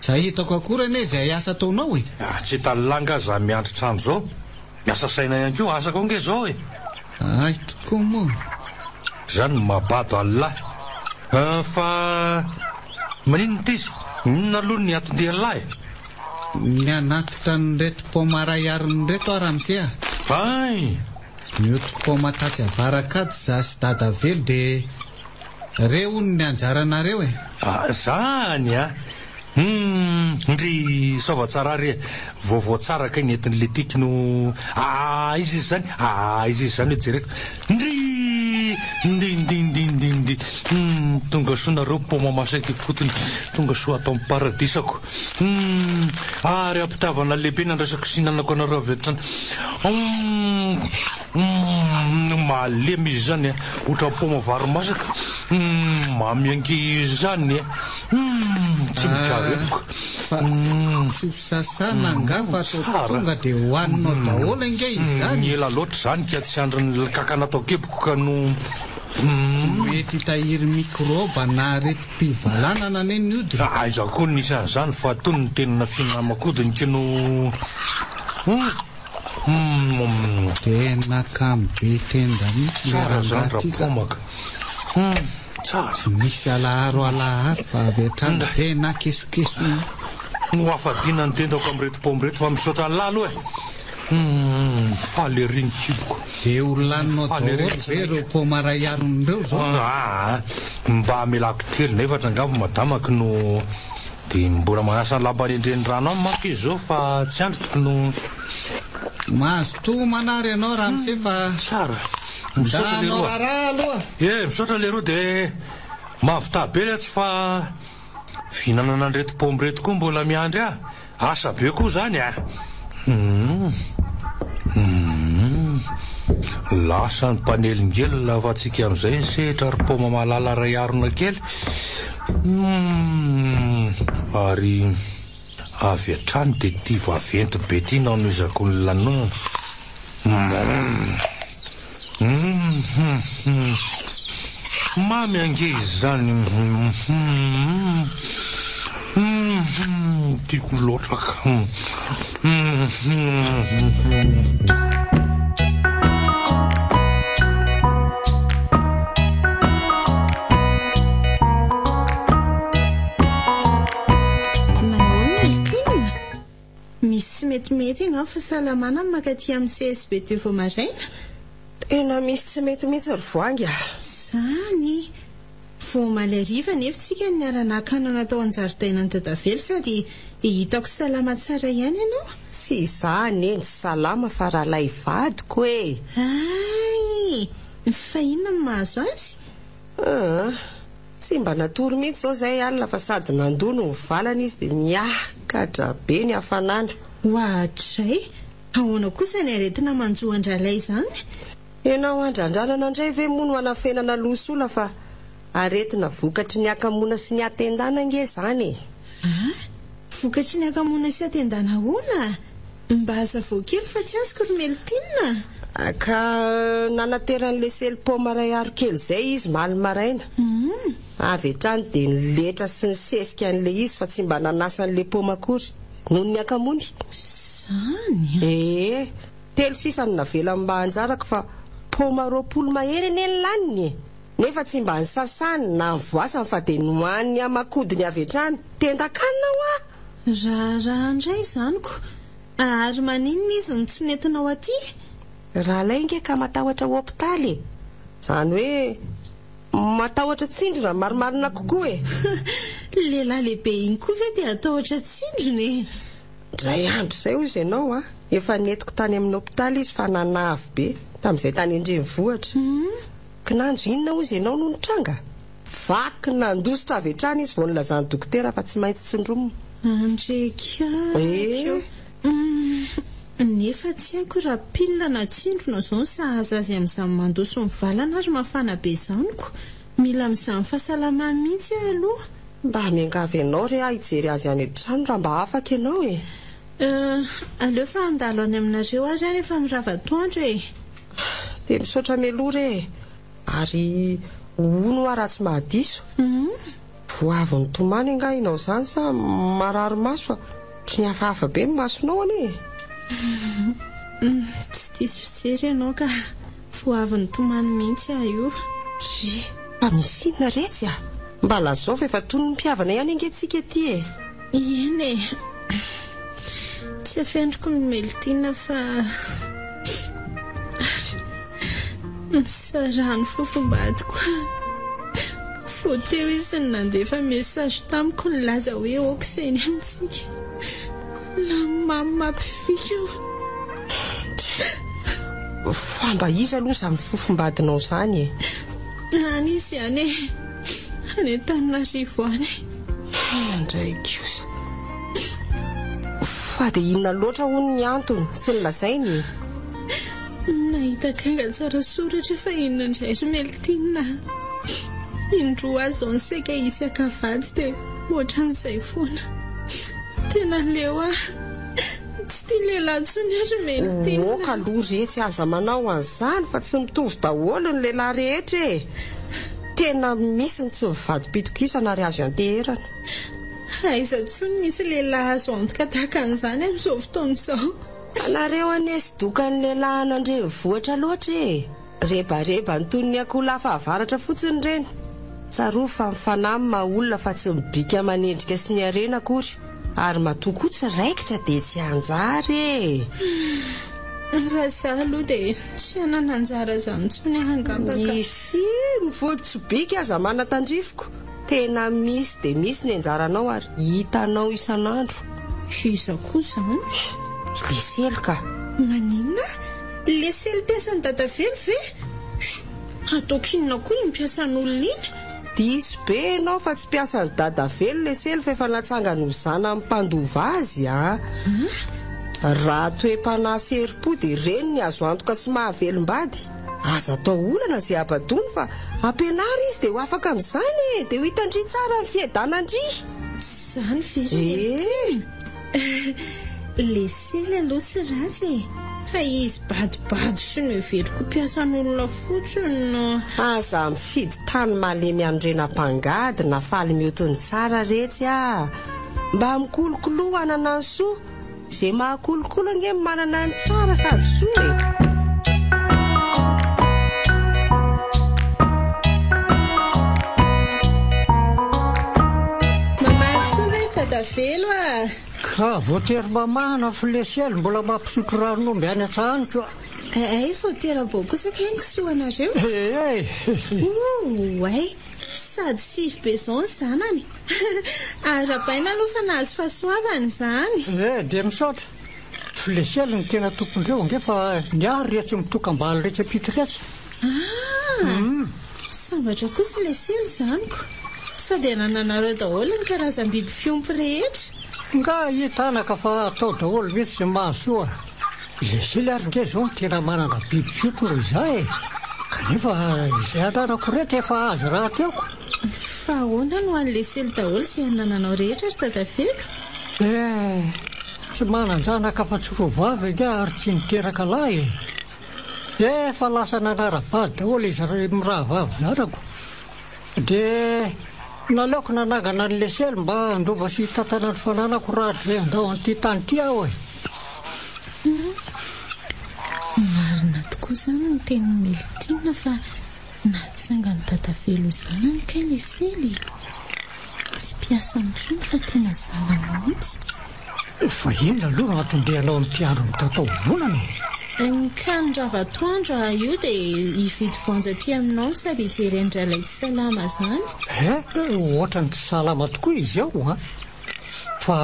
Tsy hitako akory anie izay asa ataonao e! Ah, tsy hitan'lah angaha za miandry trano izao? Miasa saina ihany koa, asako ange izao e! Hay tokoa moa. Izany no mahabado an'lah. Fa maninona ity izy? Inona aloha ny anton-dian'lah e? Ny hanatitra an'ireto paoma iray harona ireto aho ramose a! Hay! Nioty paoma tatsy avarakaty za sy dadavelo dia re hono ny anjaranareo e! Ah, zany a! Humm, ndry saova tsara ary e! Vaovao tsara kay ny entin'i Letiky no ah iza izy zany? Ah iza izy zany hoe jereko? Ndry! Ndry ndry ndry ndry ndry! Humm, tonga soa nareo paoma masaka ifotony, tonga soa ato amin'ny paradisako. Humm, ary ampitiavana lehibe nandraisako sy hinanako anareo avy hatrany. Humm, humm, malemy izy izany a, ohatran'ny paoma vary masaka. Humm, mamy ange izy izany e. Humm, tsy mikarepoka. Fa tsy ho sasana angaha fa toa tonga dia hohaninao daholo ange izany. Ela loatra izany ka tsy andrin'ny kakana ato an-kiboko ka no. Mety hitahiry mikraoba na aretim-pivalanana anie ny hodiny. Aiza koa no nisy an'izany fa tony ny tena fihinana-makodiny no. Humm. Tena kamo be tenda mihitsy le Tsara zany rangahy ty ka. Rapomaka. Humm tsara. Tsy misy alaharo alaharo fa avy hatrany tena kesokesona. No hafadiana ny tendako amin'ireto paoma ireto fa misaotra an'lah aloha e. Humm faly ery ny kiboko. Dia ho laninao Faly ery daholo ny ve ireo tsinaiko. paoma iray harona ireo izao? Aa mba hamelako telo na efatra angamba madamako no Dia mbola manasa ny lamba rendren'ny rano any manko izy izao fa tsy andriko no. Mazotoa homana ary ianao ramose fa. Tsara. Misaotra Nda leroa. hanao raharaha aloha. Eh, misaotra leroa dia mahavità be letsy fa fihinanana an'ireto paoma ireto koa mbola miandry ahy. Asa be koa izany a! Humm. Humm. Lasa ny mpanelingelina fa tsika amin'izay ny sehitra ry paoma malala ray harona kely. Humm. Ary avy hatrany dia ity vaventy be ity no hanohizako ny lanonana. Humm. Humm. Mamy ange izany. Humm. Humm. Tiako loatra ka. Humm. Manahoana ry Tim? Misy tsy metimety angamba fahasalamana ny mankaty amin'ny CSB teo vao maraina? Tena misy tsy mety mihitsy ry Voahangy a! Izany! Vao omaly hariva anefa tsika no niara-naka anana tao an-jaridainan'i Dadavelo sady hitako salama tsara ihany ianao. Tsy izaho anie no tsy salama fa Ralay vadiko e! Hay! Fa inona no mahazo azy? Aa! Tsy mba natory mihitsy izao izay alina fa sady nandoa no nivalana izy dia miakatra be ny hafanana. Oadray! Ahoana kosa ny aretina manjo an-dRalay izany? Ianao andrandranana indray ve moa no hanafenana loha sola fa aretina vokatry ny hakamoana sy ny hatendana ange izany e! Aa! Vokatry ny hakamoana sy hatendana ahoana? Mba hazavao kely fa tsy azoko ry Meltine a! Ka nanateran'ilay selipaoma iray aro kely izay izy omaly maraina. Avy hatrany dia niletra sy nisesika an'ilay izy fa tsy mba nanasa an'ilay paoma akory. Noho ny hakamony. Izany an! Ee, telo sisa no navelany mba anjarako fa paoma 20 mahery anie ny laniny e! Nefa tsy mba nisasany na nivoasany fa dia nohaniny aman-kodiny avy hatrany. Tendan-kanina hoa! Raharaha indray izany ko! Ary maninona izy no tsy nentinao aty? Ralay nge ka matahotra hopitaly e! Izany hoe matahotra tsindrona ny marimarina kokoa e! Lehilahy lehibe iny koa ve dia hatahotra tsindrona e! Indray andro izay hozy ianao a! Efa nentiko tany amin'ny hopitaly izy fa nanavy be, tamin'izay tany an-drenivohitra. Kinanjo inona hozy ianao no nitranga? Vaky nandositra avy hatrany izy vao nilazan'ny dokotera fa tsy maintsy tsindromina. Andrekako. Humm. Nefa tsy haiko raha pile na tsindrona izao no sahaza azy amin'izany mandoa sy mivalana ary mafana be izany ko. Mila mizaha ny fahasalamany mihitsy aho aloha. Mba miangavy anao re aho hijery azy any an-trano raha mba afaka ianao e! Euh, aleo fa handalo any aminareo ary aho rehefa mirava atoandro e! Dia misaotra mialoha re e! Ary hono hoa raha tsy mahadiso? Vao avy nitomany angaha ianao izany sa marary maso fa ohatry ny hafahafa be ny masonao anie e! Tsy diso fijery ianao ka! Vao avy nitomany mihitsy aho io. Dry, fa misy inona retsy a? Mba lazao fa efa toy ny mpihavana ihany ange tsika ity e! Eny e! Tsy afeniko ny Meltina fa nisarahan'ny fofombadiko aho. Vao teo izy no nandefa message tamiko nilaza hoe ok izay ny antsika. Lany mamy mampifika io. Fa mba iza aloha izany fofombadinao izany e? Any izy any e! Any Antananarivo any. Indray kosa. Fa dia inona loatra hono ny antony tsy nolazainy e? Nahita akanga tsara soratra fa inona indray ry Meltina a! Indroa aho izao no saika hisy haka vady dia ohatran'izay foana. Tena leo aho. Tsy tia lehilahy intsony aho ry Meltina. Oka aloha retsy aza manao an'izany fa tsy mitovy daholo ny lehilahy rehetra e! Tena misy ny tsy mivadi-pitokisana ary azo ianteherana. Aiza intsony misy lehilahy azo antoka tahaka an'izany amin'izao fotoana izao. Nareo anie tsy dokan'ny lehilahy any an-drenivohitra loatra e! Rebarebany toy ny akoholahy fahavaratra fotsiny ireny. Tsarovy fa ny fanahy no maha olona fa tsy ny bika aman'endrika sy ny harena akory. Ary matoa koa tsy raikitra dia tsy anjara e! Raha izaho aloha dia tsy hanana anjara izany intsony aho angamba ka. Misy ny vodi-tsobika aza manan-tandrifiko. Tena misy dia misy ny anjaranao ary hitanao isan'andro. Iza koa izany? Lesely ka! Maninona? Lesely mpiasan'i Dadavelo ve? Ataoko inona koa iny mpiasan'olona iny? Diso be ianao fa tsy mpiasan'i Dadavelo Lesely fa efa natsangany ho zanany mpandova azy a! Raha toe-panahy sy herim-po dia ireny ny azo antoka sy mahavelom-bady. Aza atao olana izay habadoany fa ampianaro izy dia ho afaka amin'izany e! Dia ho hitan-dry tsara ny fiadanan-dry. Izany ve ry Meltina? Lesely aloha tsy ratsy e! Fa izy badobado sy noheveriko ho mpiasan'olona fotsiny no. Aza mifidy tany malemy anorenam-pangady na faly mioty ny tsara retsy ah! Mba mikolokoloa hanana ny soa, izay mahakolokolo ange no manana ny tsara sady soa e! Mamaky soa ve ry Dadavelo ah! Ka voatery mamahana flesiel mbola mampisotro ranon'omby any an-tsaha any koa. Hay vao tera-bao kosa kay ny kisoa anareo. Ee. Oay! Sady sivy be zao ny zanany. Arahabaina aloha fa nahazo fahasoavana izany. Ee, dia misaotra. Flesiel no tena tompon-dreo ange fa ny ahy retsy mitokam-balo retsy ampita retsy. Ah! Sambatra kosa ilay sela izany ko! Sady anananareo daholo ny karazam-biby fiompy rehetra. Nga hita anaka fa atao daholo mihitsy izay mahasoa. Ilay sela ary nge izao no tena manana biby fiompy noho izaho e! Kanefa izay ananako ireto efa azy rahateo ko! Fa ahoana no an'ilay sela daholo izay anananao rehetra ry Dadavelo? Eh! Tsy manan-janaka afa-tsy roa vavy angaha ary tsy niteraka lahy e! Efa lasa nanara-bady daholo izy mirahavavy zanako. Dia naleoko nanangana an'i Lesely mba handova sy hitantana ny fananako rahatrizay handao an'ity tany ity aho e. Marina tokoa izany ny tenin'i Meltina fa Natsangan'i Dadavelo ho zanany kay Lesely e! Tsy mpiasany intsony fa tena zanany mihitsy. Fa inona aloha no anton-dianao amin'ity andro mitatao volana e? Ny kany ravatoandro aho io dia hividy voanjo aty aminao sady hijery an-dralay tsy salama izany. Eh, ohatran'ny tsy salama tokoa izy ao an! Fa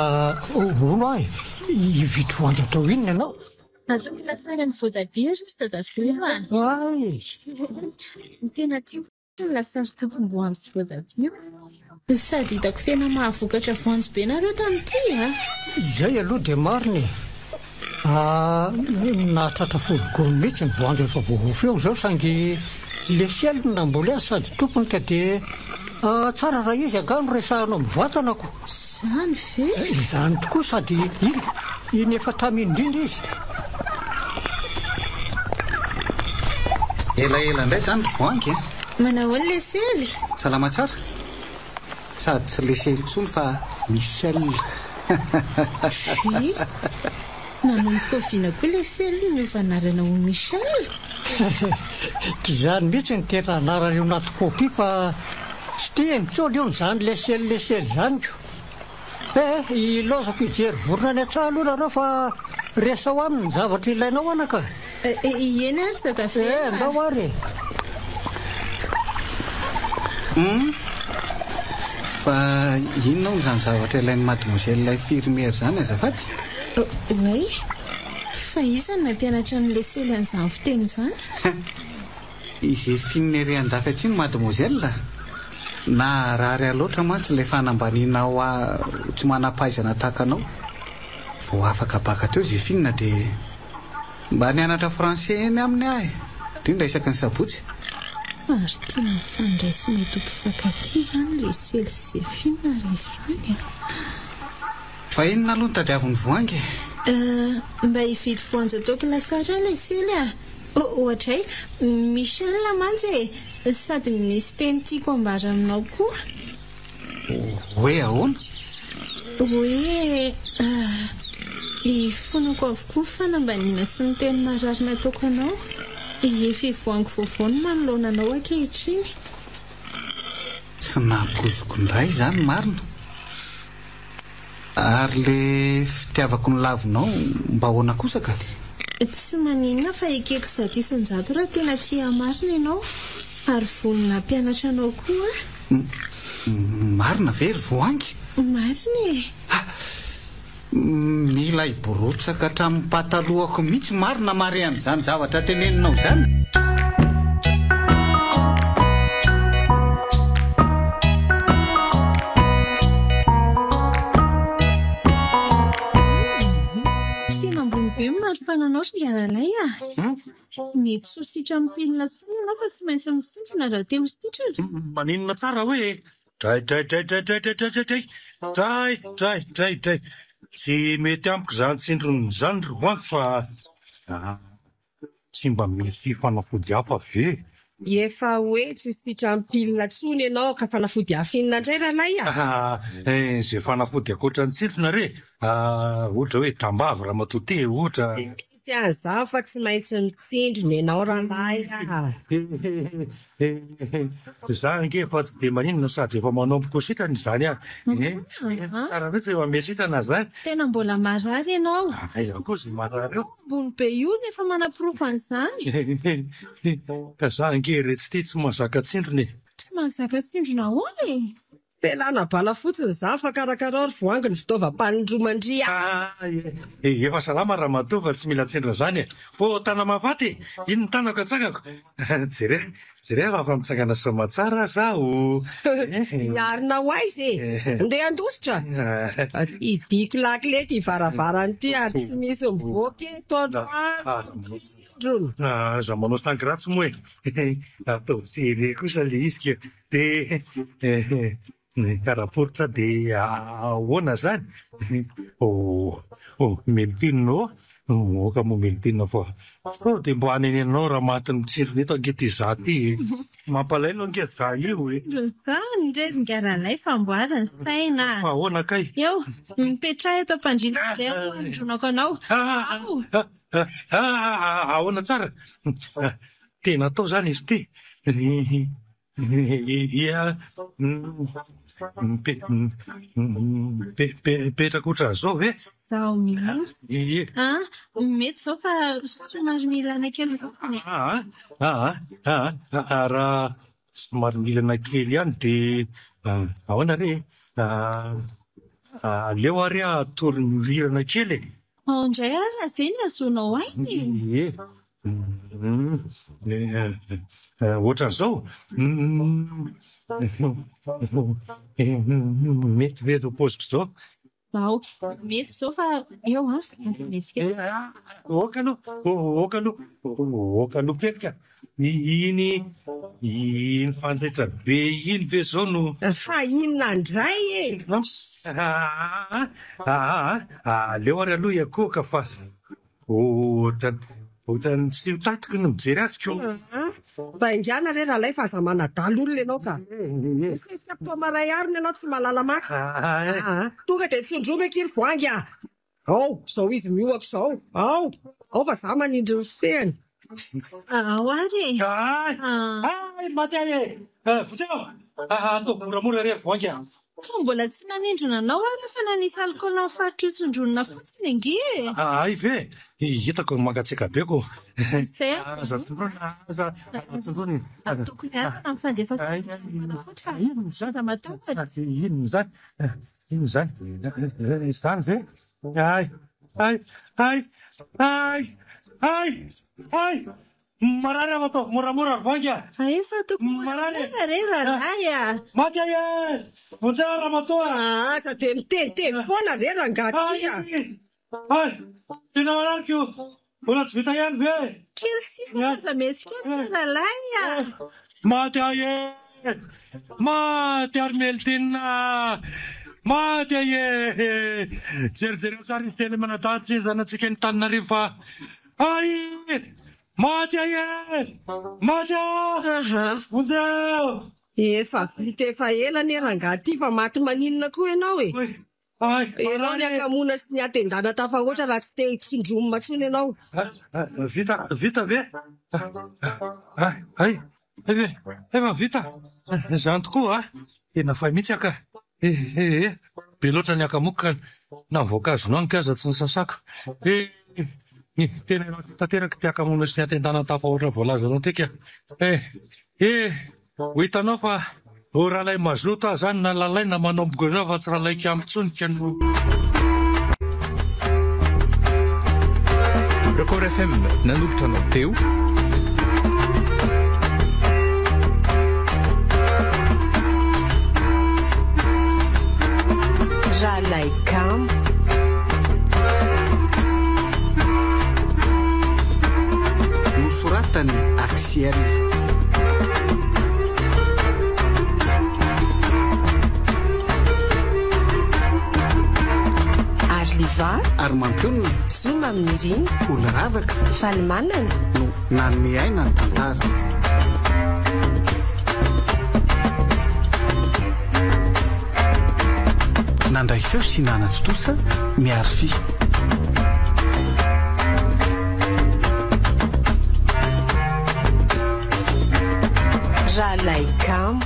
hono aho e, hividy voanjo atao inona ianao? Ataoko lasary amin'ny voatabia ry Dadavelo a! Ay! Ny tena tiako ny lasary tompom-boanjo sy voatabia. Sady hitako tena mahavokatra voanjo be nareo tamin'ity a! Izay aloha dia marina e! Nahatratra folo gony mihitsy ny voanjo efa voahofy eo izao saingy le ciel no namboly azy sady tompony ka dia. Tsara raha izy angaha no resahanao mivantana ko. Izany ve? Izany tokoa sady iny, iny efa tamy indrindra izy. Elaela indray izany ry Voahangy a! Manahoana Lesely? Salama tsara. Sady tsy Lesely intsony fa Michel. Puis, nanomboka oviana koa Lesely no niova anarana ho Michel? Tsy izany mihitsy ny tena anarany eo anaty kopia fa tsy tiany intsony hono izany Lesely Lesely izany ko. Eh, ilaozako hijery vorona any an-tsaha aloha nareo fa resaho aminy ny zavatra ilainao anaka. Eny ary dadabe a. Eh, ndao ary e. Hum, fa inona hono izany zavatra ilain'i mademoiselle infirmière izany azafady? Oay, fa iza no nampianatra an'i Lesely an'izany fiteny izany? I Zephine ery andafy atsimo mademoiselle a! Naharary ahy loatra mantsy ilay fanambanianao ahy ho tsy manam-pahaizana tahaka anao. Vao afaka baka teo Zephine dia mba nianatra français eny aminy aho e! Indrindra isaky ny sabotsy. Ary tena mifandray sy mety ho mpifankatia izany Lesely sy Zephine raha izany a! Fa inona aloha no tadiavin'i Voahangy e? Euh, mba hividy voanjo ataoko lasary aho Lesely a! Ohatray, Michel mantsy e! Sady misy teny tiako ambara aminao koa. Hoe ahoana? Hoe, ifonako avokoa ny fanambaniana sy ny teny marary nataoko anao. Efa i Voahangy vaovao no manoloana anao ankehitriny. Tsy nampoiziko indray izany marina. Ary le fitiavako ny lavinao mba ahoana kosa ka? Tsy maninona fa ekeko 100% raha tena tia ahy marina ianao ary vonona hampianatra anao koa aho. Marina ve ry Voahangy? Marina e! Ha! Mila hiborotsaka hatramin'ny patalohako mihitsy marina mare an'izany zavatra teneninao izany. Tena ambony be ny mari-pananao ry Ralay a! Mety tsy ho sitran'ny pilina intsony ianao fa tsy maintsy mitsindrona raha te ho sitrana. Maninona tsara hoe Dray dray dray dray dray dray dray dray dray dray dray dray Tsy mety amiko izany tsindrona izany ry Voahangy fa tsy mba misy fanafody hafa ve? Efa hoe tsy sitram-pilina intsony ianao ka fanafody hafa inona indray ralay a? Izay fanafody ankoatra ny tsindrona re! Ohatra hoe tambavy ramatoa T ohatra. Tsy an'izany fa tsy maintsy mitsindrona ianao rahalahy a! Za ange efa tsy dia maninona sady efa manomboka ho sitrana izany aho e! Tsara mihitsy efa miha sitrana zany. Tena mbola marary ianao. Aiza koa izay marary eo? Ambony be io no efa manaporofo an'izany. Ka za ange re tsy tia tsy mahazaka tsindrona e! Tsy mahazaka tsindrona ahoana e? Felana bala fotsiny izany fa karakarao ry voangy ny fitaovam-panindroman-dry a! Eh, efa salama ramatoa fa tsy mila tsindrona izany e! Vao tana-mahafaty e! Iny ny tanako atsangako! Jereo, jereo fa efa mitsangana soamatsara aza aho! Hiarina ho aiza e? Ndeha handositra? Hidiako lakile ity varavarana ity ary tsy misy mivoaka eto androany! Tsindrona! Aza manao sangy ratsy moa e! Ataovy sérieux kosa ilay izy ka! Dia karaporitra dia ahoana izany? Oh, oh, Meltine ô! Aoka moa Meltine fa sao dia mba hanenenanao raha matin'ny tsirony eto ange ity za ity e! Mampalahelo ange za io e! Izany re ry ingahy Ralay fa amboary ny saina a! Fa ahoana kay? Eo, mipetraha eto am-pandriana izay aloha hanindronako anao. Ao! Ahoana tsara? Tena atao izany izy ity? Ia, mipetraka ohatran'izao ve? Izaho mihitsy. Ie. Ah, mety izao fa somary milana kely fotsiny e. Ah, ah, ah, ah, raha somary milana kely ihany dia ahoana re e? Aleo ary aho hatory mihorirana kely e. Ao indray ary raha izay ny hahazoanao aina e. Ie. Ohatran'izao? Mety ve izao paoziko izao? Ao, mety izao fa eo an, andeha mihetsika. Oka aloha, oka aloha, oka aloha Petika. Iny, iny fanjaitra be iny ve izao no. Fa inona indray e? Aa, aa, aleo ary aloha hiankohoka fa ohatran'ny, ohatran'ny tsy ho tatiko ny mijery azy ko. Aa, mba haingàna re ralay fa aza manadala olona ianao ka. Misesika toa maray arina ianao tsy mahalala maka. Aa, tonga dia tsindromy akia ry Voahangy a! Ao, izao izy mihohaka izao. Ao, ao fa za manindry ny fehiny. Ao ary e! Hay! Hay! Maty ahy e! Vonjeo! Ataovy moramora re ry Voahangy a! Fa mbola tsy nanindrona anao ary fa nanisy alikaola amin'ny faritra io tsindronina fotsiny ange e! Hay ve? Hitako ny mangatsiaka be ko! Izay aza tsindronina, aza tsindronina. Ataoko miadana ny fandefasana fanafody fa aza matahotra. Inona izany? Inona izany? Izany ve? Hay! Hay! Hay! Hay! Hay! Hay! Marary aho ataovy moramora ry Voahangy a! Efa ataoko moramora re rahalahy a! Maty ahy e! Vonjeo aho ramatoa a! Aza dia miteniteny foana re rangahy ty a! Hay! Tena marary ko! Mbola tsy vita ihany ve? Kely sisa fa aza mihetsiketsika rahalahy a! Maty ahy e! Maty ary Meltina a! Maty ahy e! Jerijereo tsara izy telo mianadahy tsy zanatsika eny Antananarivo fa hay! Maty ahy e! Maty aho! Vonjeo! Efa vita efa ela anie rangahy ty fa maty maninona koa ianao e! Ianao ny hakamoana sy ny hatendana tafahoatra raha tsy te hitsindromina intsony ianao. Vita, vita ve? Hay, hay ve? Efa vita? Izany tokoa a! Tena fay mihitsy aho ka! Eh, eh, eh! Be loatra ny hakamoako ka na ny voankazo nohaniko aza tsy nisasako. Eh, eh, tena ilako tanteraka ity hakamoana sy ny hatendana tafahoatra voalazanao ity ka! Eh, eh! Ho hitanao fa ho ralay mazoto aho zany na lalaina manomboka izao fa tsy ralay kamo intsony ka no. Record FM nanolotra anao teo. Ralay kamo. Nosoratan'i Axiel. Arliva. Ary mampionona. Zoma amin'ny Rina. Olo ravaka. Falimanana. No nanome aina ny tantara. Nandray feo sy nanatontosa Miarify. Ralaikamo.